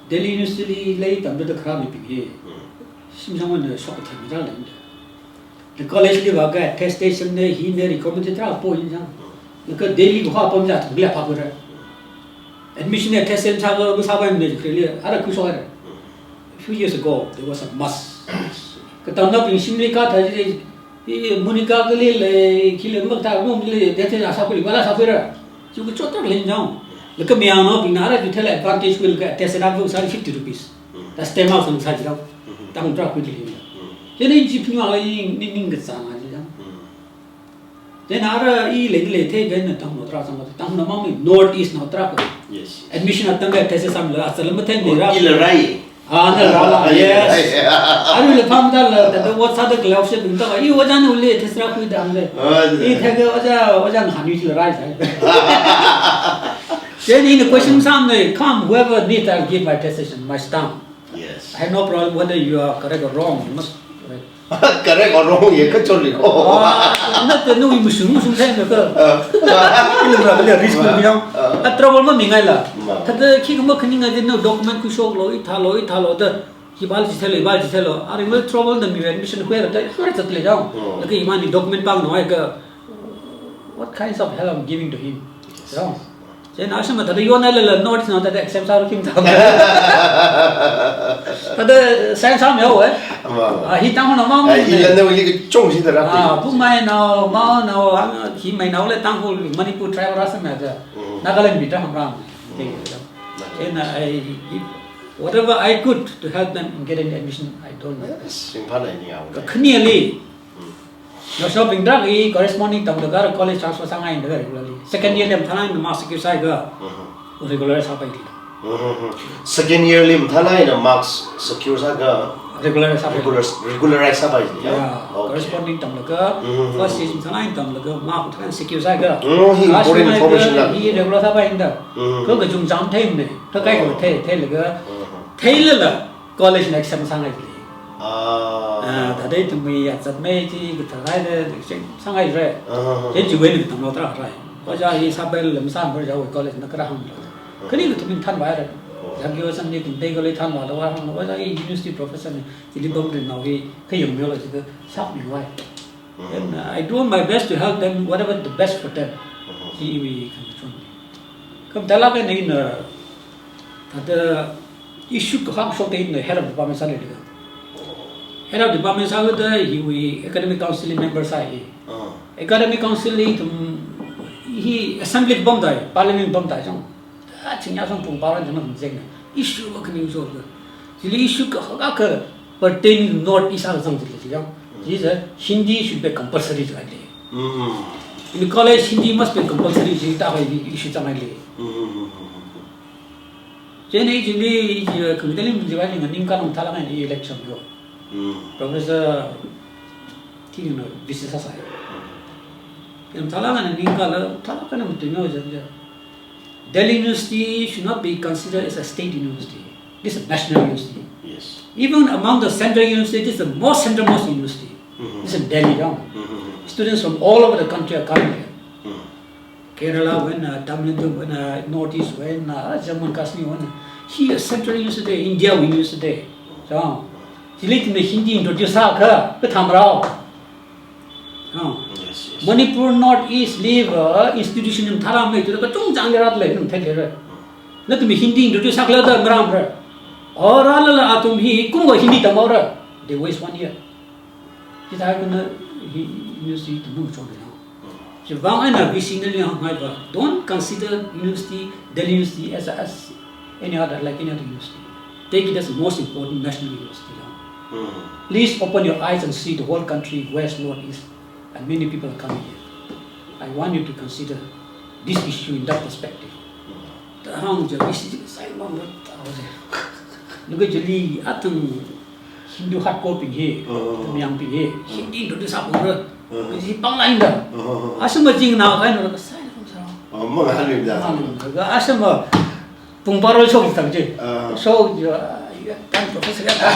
Delhi University li tamda kharā mibing hi. Mm. Shim shang wan shok thang da leng da. The college li va ka attestation ne hi ne recommended ra po yin jang. Mm. Ka Delhi ko ha pam ja thang lia pha ko ra. Admission ne attestation cha ko sa ba ne kre li ara ku so ra. Mm. A few years ago, there was a mass. Katamnaobing shimli kathā ji, i Monica kali le, khi le mak ta room li, de te na sa kuli, wala sa kuli ra. Chu ka chot tak leng jang. Laga mayangnaobingna ara ju thela advantage will ka test na bu sa fifty rupees. Mm. Ta stem out sang sa ji dao. Mm-hmm. Tang tra khui ji leng. Mm. Chieina chi phung la ning, ning, ning kazang a ji dao. Mm. Then ara i le, le the gan na Tangkhul nao tarākha sang, Tangkhul nao mang ni North East nao tarākha. Yes, yes. Admission atam le test sam la, asal ma then de ra. Oh, i la rai. Ah, na rāla, yes. Arui le pham da la, da, da, what sāda khalei option da, i ojā na ule test rākhui da le. Ah, i thākha ojā, ojā na hānui chila rai sai. Then in the question sam ne, come, whoever need, I'll give my decision, my stamp. Yes. I have no problem whether you are correct or wrong. You must, uh, Correct or wrong, ye kachon li ko. Ah, na te nu imu sung, sung sai na ka. Ah. Ila mara le risk mi yang. Ah. A trouble ma mi ngai la. Ma. Thāda khi kuma khani ngai de no document ku shok lo, i thā lo, i thā lo da. Hi bal chi thelo, i bal chi thelo. Are mo trouble da mi admission khuira da, khuira chat le jao. Hmm. Laga imani document pang no ai ka. What kinds of help I'm giving to him? Yes. Jao. Chieina asham thāda yon ai la la notice no thāda exam sāra kim thā. Thāda science sam yao eh. Ma, ma. Ah, hi Tangkhul nao mang. Ah, i la na uli ka chong si da ra. Ah, pu mai nao, mao nao, ah, hi mai nao le Tangkhul Manipur tribe ra sam ya da. Mm. Nagaland bi ta ham ram. Mm. Chieina I, I, whatever I could to help them in getting the admission, I don't know. Yes, sing pa na ni ya. Ka khani ali. Mm. Naoshinao bing da i corresponding tamlaga college transfer sāngai da regularly. Second year li mathālāk eina marks secure sāhaiakha, mhm, regular sāpai li. Mhm. Second year li mathālāk eina marks secure sāhaiakha, regular sāpai. Regular, regularize sāpai li, ya? Yeah, okay. Corresponding tamlaga, mhm, first year mathālāk eina tamlaga mark mathālāk eina secure sāhaiakha. Oh, hi important information la. Hi regular sāpai da. Mhm. Kha kachungchang thei ne. Kha kai kha, oh, thei, theilaga. Mhm. Theilala college next sem sāngai li. Ah. Ah, thāda ithumwui azatmei chi kathālaida, cheng sāngai re. Ah, ah, ah. Cheng chiwui eina katamlo tara rai. Ojā hi sāpai lam sāmbar ja wui college na kara hānglo. Ah. Khani kathum eina thanvāra. Oh. Jagyo sangni kum tei kali thanvālo, hānglo, ojā hi university professor na, chili pamrinao hi, kayang milo, chika sākmivai. Mm. And, uh, I do my best to help them, whatever the best for them. Mm-hmm. Chi iwui khangachon. Kha mathālāk eina ina, thāda issue kahak shokta ina head of department sāli lika. Head of department sākada hiwui academic council member sāi. Ah. Academic council li ithum hi assembly pamdai, parliament pamdai chang. Ah, chingya song pung paran chang zeng. Issue wa khani shokta. Chili issue kahak ka pertaining North East a zang chili chang. Mm. This is Hindi should be compulsory to. Mm. In college, Hindi must be compulsory, chi ta hai issue chang hai le. Mm, mm, mm, mm, mm. Chieina chili, chi, khamidali mun jiwai ling ningkha long thala ngai election yo. Mm. Professor King no V C sāsai. Mm. Yang thala ngai ningkha la, thala kana mutu yo ja ja. Delhi University should not be considered as a state university. This is a national university. Yes. Even among the central university, this is the most central most university. Mm-hmm. This is Delhi, you know. Mm-hmm. Students from all over the country are coming here. Mm. Kerala wui eina, Tamil Nadu wui eina, Northeast wui eina, Jammu and Kashmir wui eina. Hi central university, India wui university. So, chili ithumna Hindi introduce sākha, kathāmarao. Oh. Yes, yes. Manipur Northeast li va institution nim tharam mei, tu kachungchang leira lei, nim thei leira. Mm. Nathumwui Hindi introduce sākhala da maramra. Ora lala athum hi kum va Hindi tamhaora. They waste one year. Chithākha hi university ithum machonra. Mm. Chivang eina V C nali hānghai va, don't consider university, Delhi University as, as any other, like any other university. Take it as the most important national university. Mm. Please open your eyes and see the whole country, west, north, east, and many people are coming here. I want you to consider this issue in that perspective. Mm. Thāda hāng ja V C sai mang lo ta ho je. Laga chili athang Hindu hardcore bing hi, Uh. Mayang bing hi, Uh. Hindi introduce sāphalungra. Uh. Kaji pāngla inda. Uh. Asam majing na kahaina kasai na kum sā. Uh, mang hānmi da. Mang hānmi da. Asam pung paro shok thang je. Uh. Shok ja, ya, tan professor ya, tan.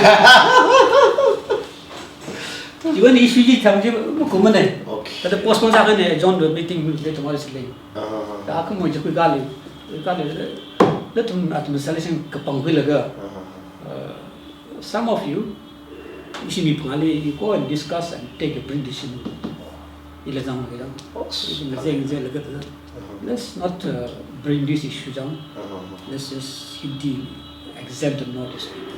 Even issue ji thang je, makumane. Okay. Kada postpone sākahai ne, John the meeting, le tomorrow is late. Uh. Da kamo je kui kali, kali, le tum, athum selection kapang kui laga. Uh. Uh, Some of you, ishi mi phungali, you go and discuss and take a bring decision. Ila zang ke zang. Oh, ishi mi zeng zeng laga ta. Uh-huh. Let's not, uh, bring this issue down. Uh-huh. Let's just Hindi exempt and not speak. Yes,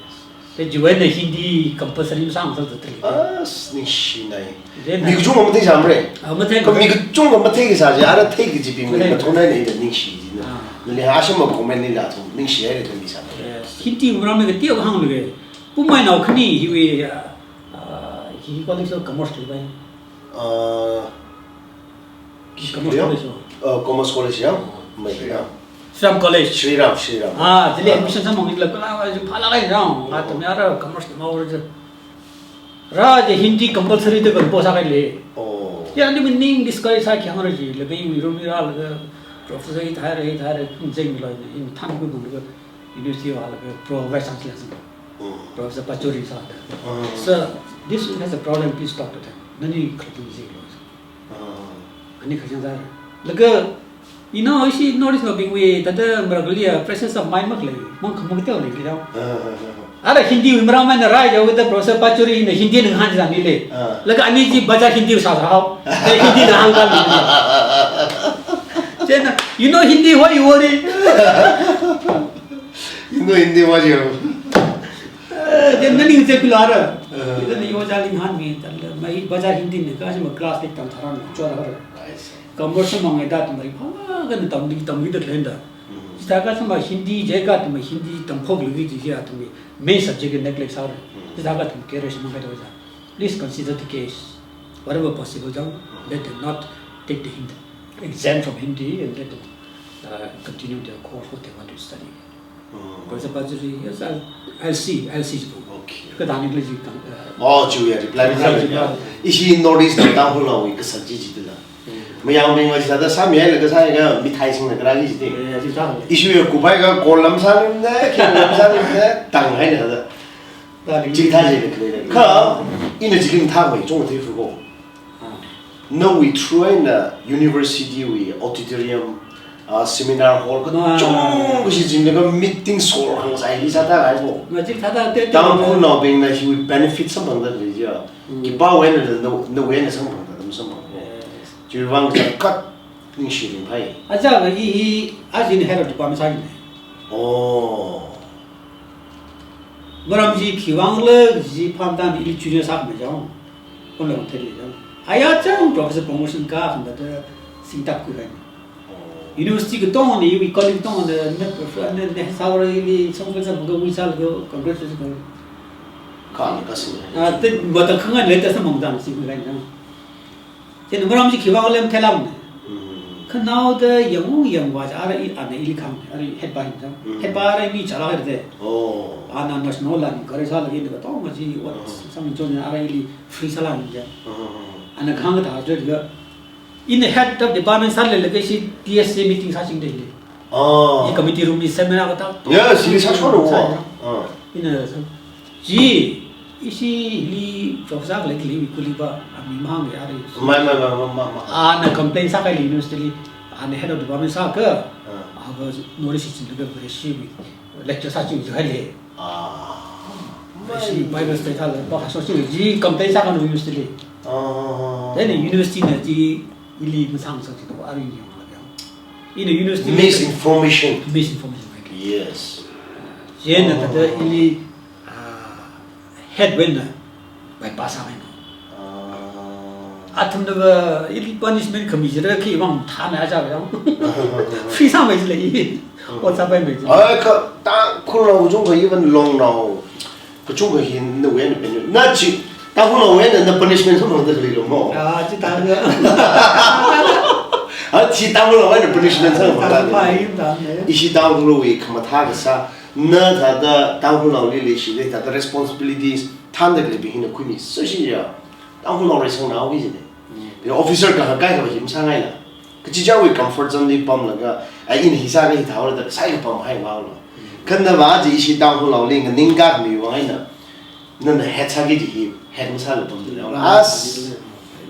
yes. Te juwe ne Hindi compulsory masang sa zatri. As ningshi nai. Then mi kachungkha mathei sāmara. Ah, mathei. Kha mi kachungkha mathei kasā chi, ara theikajibing mi Mathei. Mathonai nei da ningshi jina. Ah. Nali ha shima comment nila athum ningshihaira da mi sāmara. Yes. Hindi maram mi kati hānglu ke. Pummai nao khani hiwui, ah, ah, hi college lo commerce li bai. Ah, Commerce College lo. Ah, Commerce College ya. Mai ya. Shriram College. Shriram, Shriram. Ah, chili Ah. admission sāmang nila kala phālāk hai rang. Atam ya ra commerce li maora je. Ra je Hindi compulsory da kan post sākahai le. Oh. Ya, ni meaning discuss sākhangra ji, laga iwui room li rālaga professor hi thaira, hi thaira, kum zeng lo, in than kui bung laga university va laga pro vice chancellor sāng. Mm. Professor Pachauri sāda. Mm. "Sir, this has a problem, please talk to them." Nani khartung ji lo. Ah. Ani kachang zar. Laga, you know, ishi North East naobingwui, thāda marakliya presence of mind makhalei, mang khamu katel lei, you know. Ah, ah, ah, ah. Ara Hindi wui maram eina rai jau da Professor Pachauri na Hindi na ngahān zang ni le. Ah. Laga ani ji baja Hindi sā sā hao. Eh, Hindi na hāng kali. Chieina, "You know Hindi, why you worry?" You know Hindi, why you Eh, then nani ngi zek lara. Ah. Then yo ja ling han mi, thāda, mai baja Hindi ne, kaji ma class li tam tharan, chora har. I see. Commerce mang da tum ri pha, kan tam di tam di da lenda. Mm. Chithākha sāma Hindi je ka tum Hindi tam phok lu ji ya tum main subject neglect sāra. Mm. Chithākha tum career mang ka da ja. Please consider the case. Wherever possible, jang, Mm. let them not take the Hindi, exempt from Hindi and let them, uh, continue their course what they want to study. Mm. Professor Pachauri, yes, I'll, I'll see, I'll see. Okay. Ka dani le ji kan, uh, Oh, chiwui reply Reply reply ji ya. Ishi North East na Tangkhul naowui kasā chi chi tila. Mm. Mayangbing va chithāda sāmihailaga sāhaiakha mithai singlaga rāli chi te. Yeah, yeah, chi sā. Ishi ya kubai ka Kollam sālim ne, Khenglam sālim ne, Tangkhul ne da. Chithā chi khalei. Kha, ina chili mathāmei chungda theifru ko. Ah. Nawui through eina university wui auditorium, ah, seminar hall, ka Ah. chungkashi chingda ka meeting sor hāngsai hi sāda ai ko. Ma chithāda te te Tangkhulnaobingna hiwui benefit samphangda lei jiya. Mm. Khipāwui eina na, nawui eina samphangda, dam samphang ko. Yes. Chiwuivang kachangkhat ningshi ringphai. Aja va i hi, aja ina head of department sāi ne. Oh. Maram chi khiwuivang le chi pamda ili junior sākhamei chang. Kon le kon thei le chang. Aya chang professor promotion ka khanda da singtap khuihai. Oh. University katonga ni, iwui colleague katonga ni, na, na, na, sāwara ili, song sa sa mga wui sālaga, congratulations ka. Ka ni ka sing. Ah, te, mata khanga le ta sa mangda sing khuihai chang. Chieina maram chi khiwuivang le matheilamne. Mm. Khanaoda yangu yangva cha ara i, ana ili khang, ara i head pa hin chang. Mm. Head pa ara i mi chala hai de. Oh. Ana national lan kare sālaga ina katonga chi what Uh-huh. something chon ara ili free sāla hin chang. Uh-huh. Ana khang kathā de ga. Ina head of department sālei laga ishi T S C meeting sāching de le. Oh. I committee room li seminar kathā. Yes, ili sāshon wo. Sā. Ah. Ina sā. Chi, ishi li professor khalei khalei wui kuli pa, ami mahāng ya ri. Mai, mai, mai, mai, mai, mai. Ana complain sākahai university li, ana head of department sākha, Ah. ava notice chinlaga Vareshi wui lecture sāching jihaile. Ah. Vareshi Bible study thālaga pa so ching ji complain sākha university li. Ah. Then university na chi ili masang sāching ko ari yang la yang. Ina university li Misinformation. Misinformation. Yes. Chieina Ah. thāda ili Ah, head wui eina bypass sāhaina. Ah. Athumna va ili punishment khami jira khi vang thāna aja va. Free sāmei jilei. Hmm. Ot sāpaimei jilei. Ai, kha Tangkhulnao kachungkha even Longnao kachungkha hi nawui eina pen. Na chi, Tangkhulnaowui eina na punishment samphangda khalei lo mo. Ah, chithāda. Ah, chi Tangkhulnaowui eina punishment samphangda. Pai da ne. Ishi Tangkhulwui khamathā kasā. Na thāda Tangkhulnaoli leishi lei thāda responsibilities thānda khaleibing hina khuimi sāshi ya. Tangkhulnao reisangnaoki jine. Mm. Pira officer kahak kaikha hi masāngaila. Kachichāwui comfort zone li pamlaga, ai ina hi sāga hi thāhaola da kasai kapam hai vālo. Mm. Kha na va chi ishi Tangkhulnaoli nganingkhami vang eina. Nana head sāki ji hi, head masāla pamda lei. Ah, as.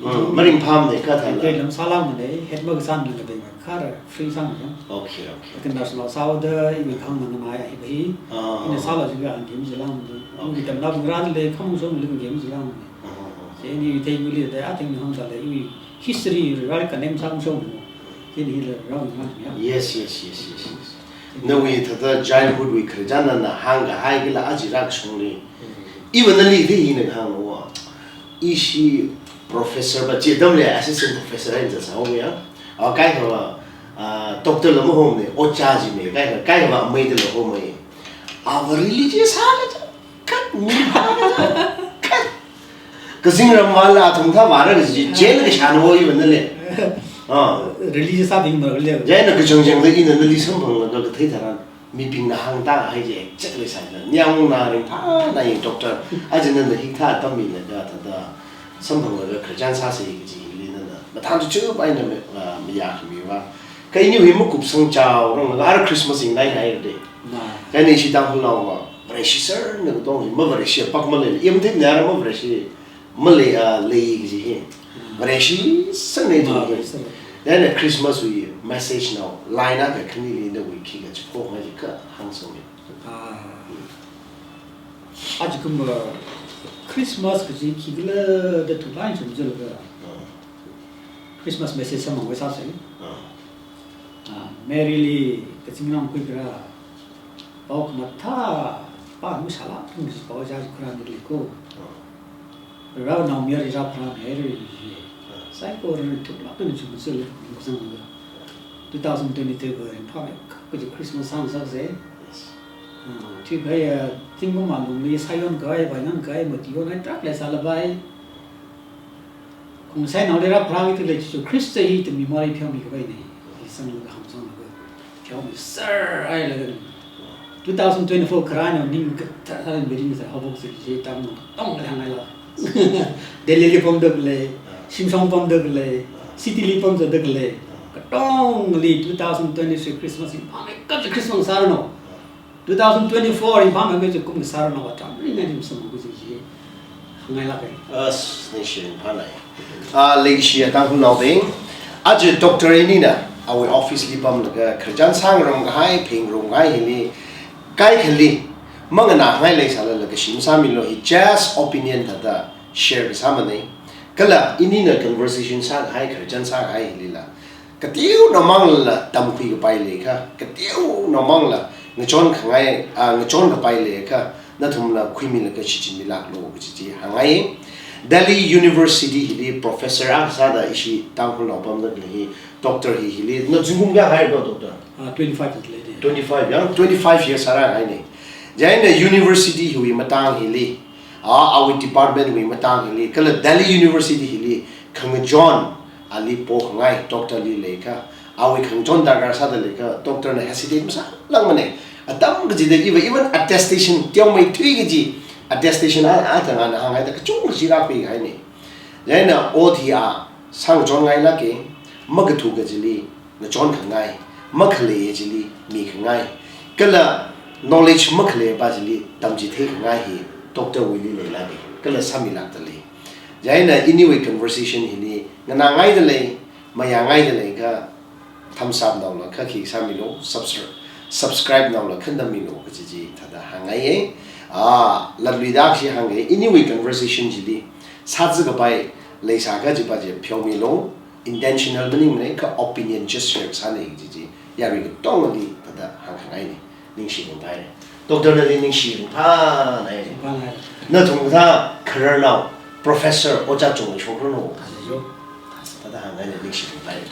Maringphāmane. Mm, maringphāmane kha thāla. Head lam sālāmane, head makasāna la dei ma, kha ra free sāmane. Okay, okay. Kha national sāhaoda, iwui khangna nganai hi ba hi. Ah. Ina sāla jiakha ngem jilāmane. Okay. Iwui tamla bungra le, kham shong le ngem jilāmane. Ah, ah, ah. Chieina iwui thei iwui le da, athing hāngda lei, iwui history, rai kanem sākashong mo. Chieina hila rāngai ya. Yes, yes, yes, yes, yes. Nawui thāda childhood wui khararchan nana hāngkahai kala aja rākashungli. Mm. Iva nali thei hina hānglo wa. Ishi professor pa chi atamli assistant professor eina sāhaoya. Ah, kaikha va, ah, doctor la mahomane, ojā jine, kaikha, kaikha va amei dala homei. Ava religious sāla cha. Khat mi khat. Kazingram vāla athum thā vāra kaji, jail kashan wo iva nale. Ah. Religious sābing ma le. Jail na kachang chang da ina nali samphanglaga kathei tharan. Mibingna hāngda hai je, check le sai da. Nyang na ringphāna yin doctor. Aja nana hikathā tammilaga thāda. Samphanglaga khararchan sāsa kaji hili nana. Mathān chu chu pai na me, ah, mayakhami va. Kha iniwui hi makupsang chaorang laga ara Christmas ing nai nai de. Nai. Kha ina ishi Tangkhulnao va. Vareshi sārna katonga hi, mavareshi pak malei, i mathei nara mavareshi, malei, ah, lei kaji hi. Hmm. Vareshi sārna Ah, kaji hi. Vareshi sār. Then a Christmas wui message nao, line akha khanili nawui khikha chipho ngai kha hāngsangmi. Ah. Aja kum, ah, Christmas kaji khikhala da tu line chum jilga. Ah. Christmas message samphangwui sāsa. Ah. Ah, Mary li kazingram khuikharā. Pao khamathā, pa nu sāla, nu si pao ja kharā ni le ko. Ah. Rao nao mi ari rao kharā ni re ni. Ah. Sai ko re tu la tu ni chum se le, ni ko sang le. Two thousand twenty-three ko re pa me, ko ji Christmas sang sa se. Yes. Ah, chi kai, ah, ting ko ma lung li sa yon kai, ba yon kai, ma ti yon ai trak le sāla bai. Kong sai nao le rap rang itu le Jesu Christ hi tu mi mari phiao mi kabai ne. Hi sang le ham sang le phiao mi sir ai le. Two thousand twenty-four kharā nao ning ka ta ta le meeting sa habok se je tam no tong le hang ai la. Delhi le pom dok le, Shillong pom dok le, city le pom dok le. Katong li two thousand twenty-three Christmas in pa me ka Christmas sa no. two thousand twenty-four Imphal mai kachi kum kasāra nao atam ringai dim samu kachi chi hāngngailāka. As, ningshi ringphānai. Ah, leishiya Tangkhulnaobing. Aja Doctor inina awui office li pamlaga khararchan sāngarum kahai, phengarum kahai hili kaikhali manganāngai leisālala kashi masāmilu, hi just opinion thāda share kasāmanei. Kala inina conversation sākahai, khararchan sākahai hilila kateonaomanglala tamkhui kapai leiakha, kateonaomangla ngachon khangai, ah, ngachon kapai leiakha, nathumla khuimilaga shichinmilāklu kachi chi hāngngai. Delhi University hili professor akha sāda ishi Tangkhulnao pamda khalei hi, Doctor hi hili, na zingkum kayākha haira, Doctor? Ah, twenty-five years later. Twenty-five, ya, twenty-five years sārāngainei. Chieina university hiwui matang hili, ah, awui department wui matang hili, kala Delhi University hili khangachon ali pokhangai, Doctor li leiakha, awui khangachon darkar sāda leiakha, Doctor na hesitate masālākmanei. Atam kachida iva even attestation, teomeithui kaji attestation a, a thangana hāngngaida kachungkha chi rākhuihainei. Chieina ot hi a sāngachonngailāka, makathu kachili ngachonkhangai, makhalei chili mikhangai, kala knowledge makhaleipa chili tamchitheikhangai hi Doctor wuili leilāka, kala sāmilākda lei. Chieina iniwui conversation hili nganāngaida lei, mayāngaida leiakha, thumbs up naola kha khi sāmilu, subscri-, subscribe naola kha nammilu kachi chi thāda hāngngaiye. Ah, latluida kashi hāngngai, iniwui conversation chili sāzi kapai leisākha chipa chi pheomilu, intentional maningmanei, kha opinion just share sānei kachi chi yarui katongali thāda hāngkhangainei. Ningshi ringphānai. Doctor nali ningshi ringphānai. Ringphānai. Nathum kathā khararnao, professor, ojā chungli shokranu. Ayo. Thāda hāngngainei, ningshi ringphānai.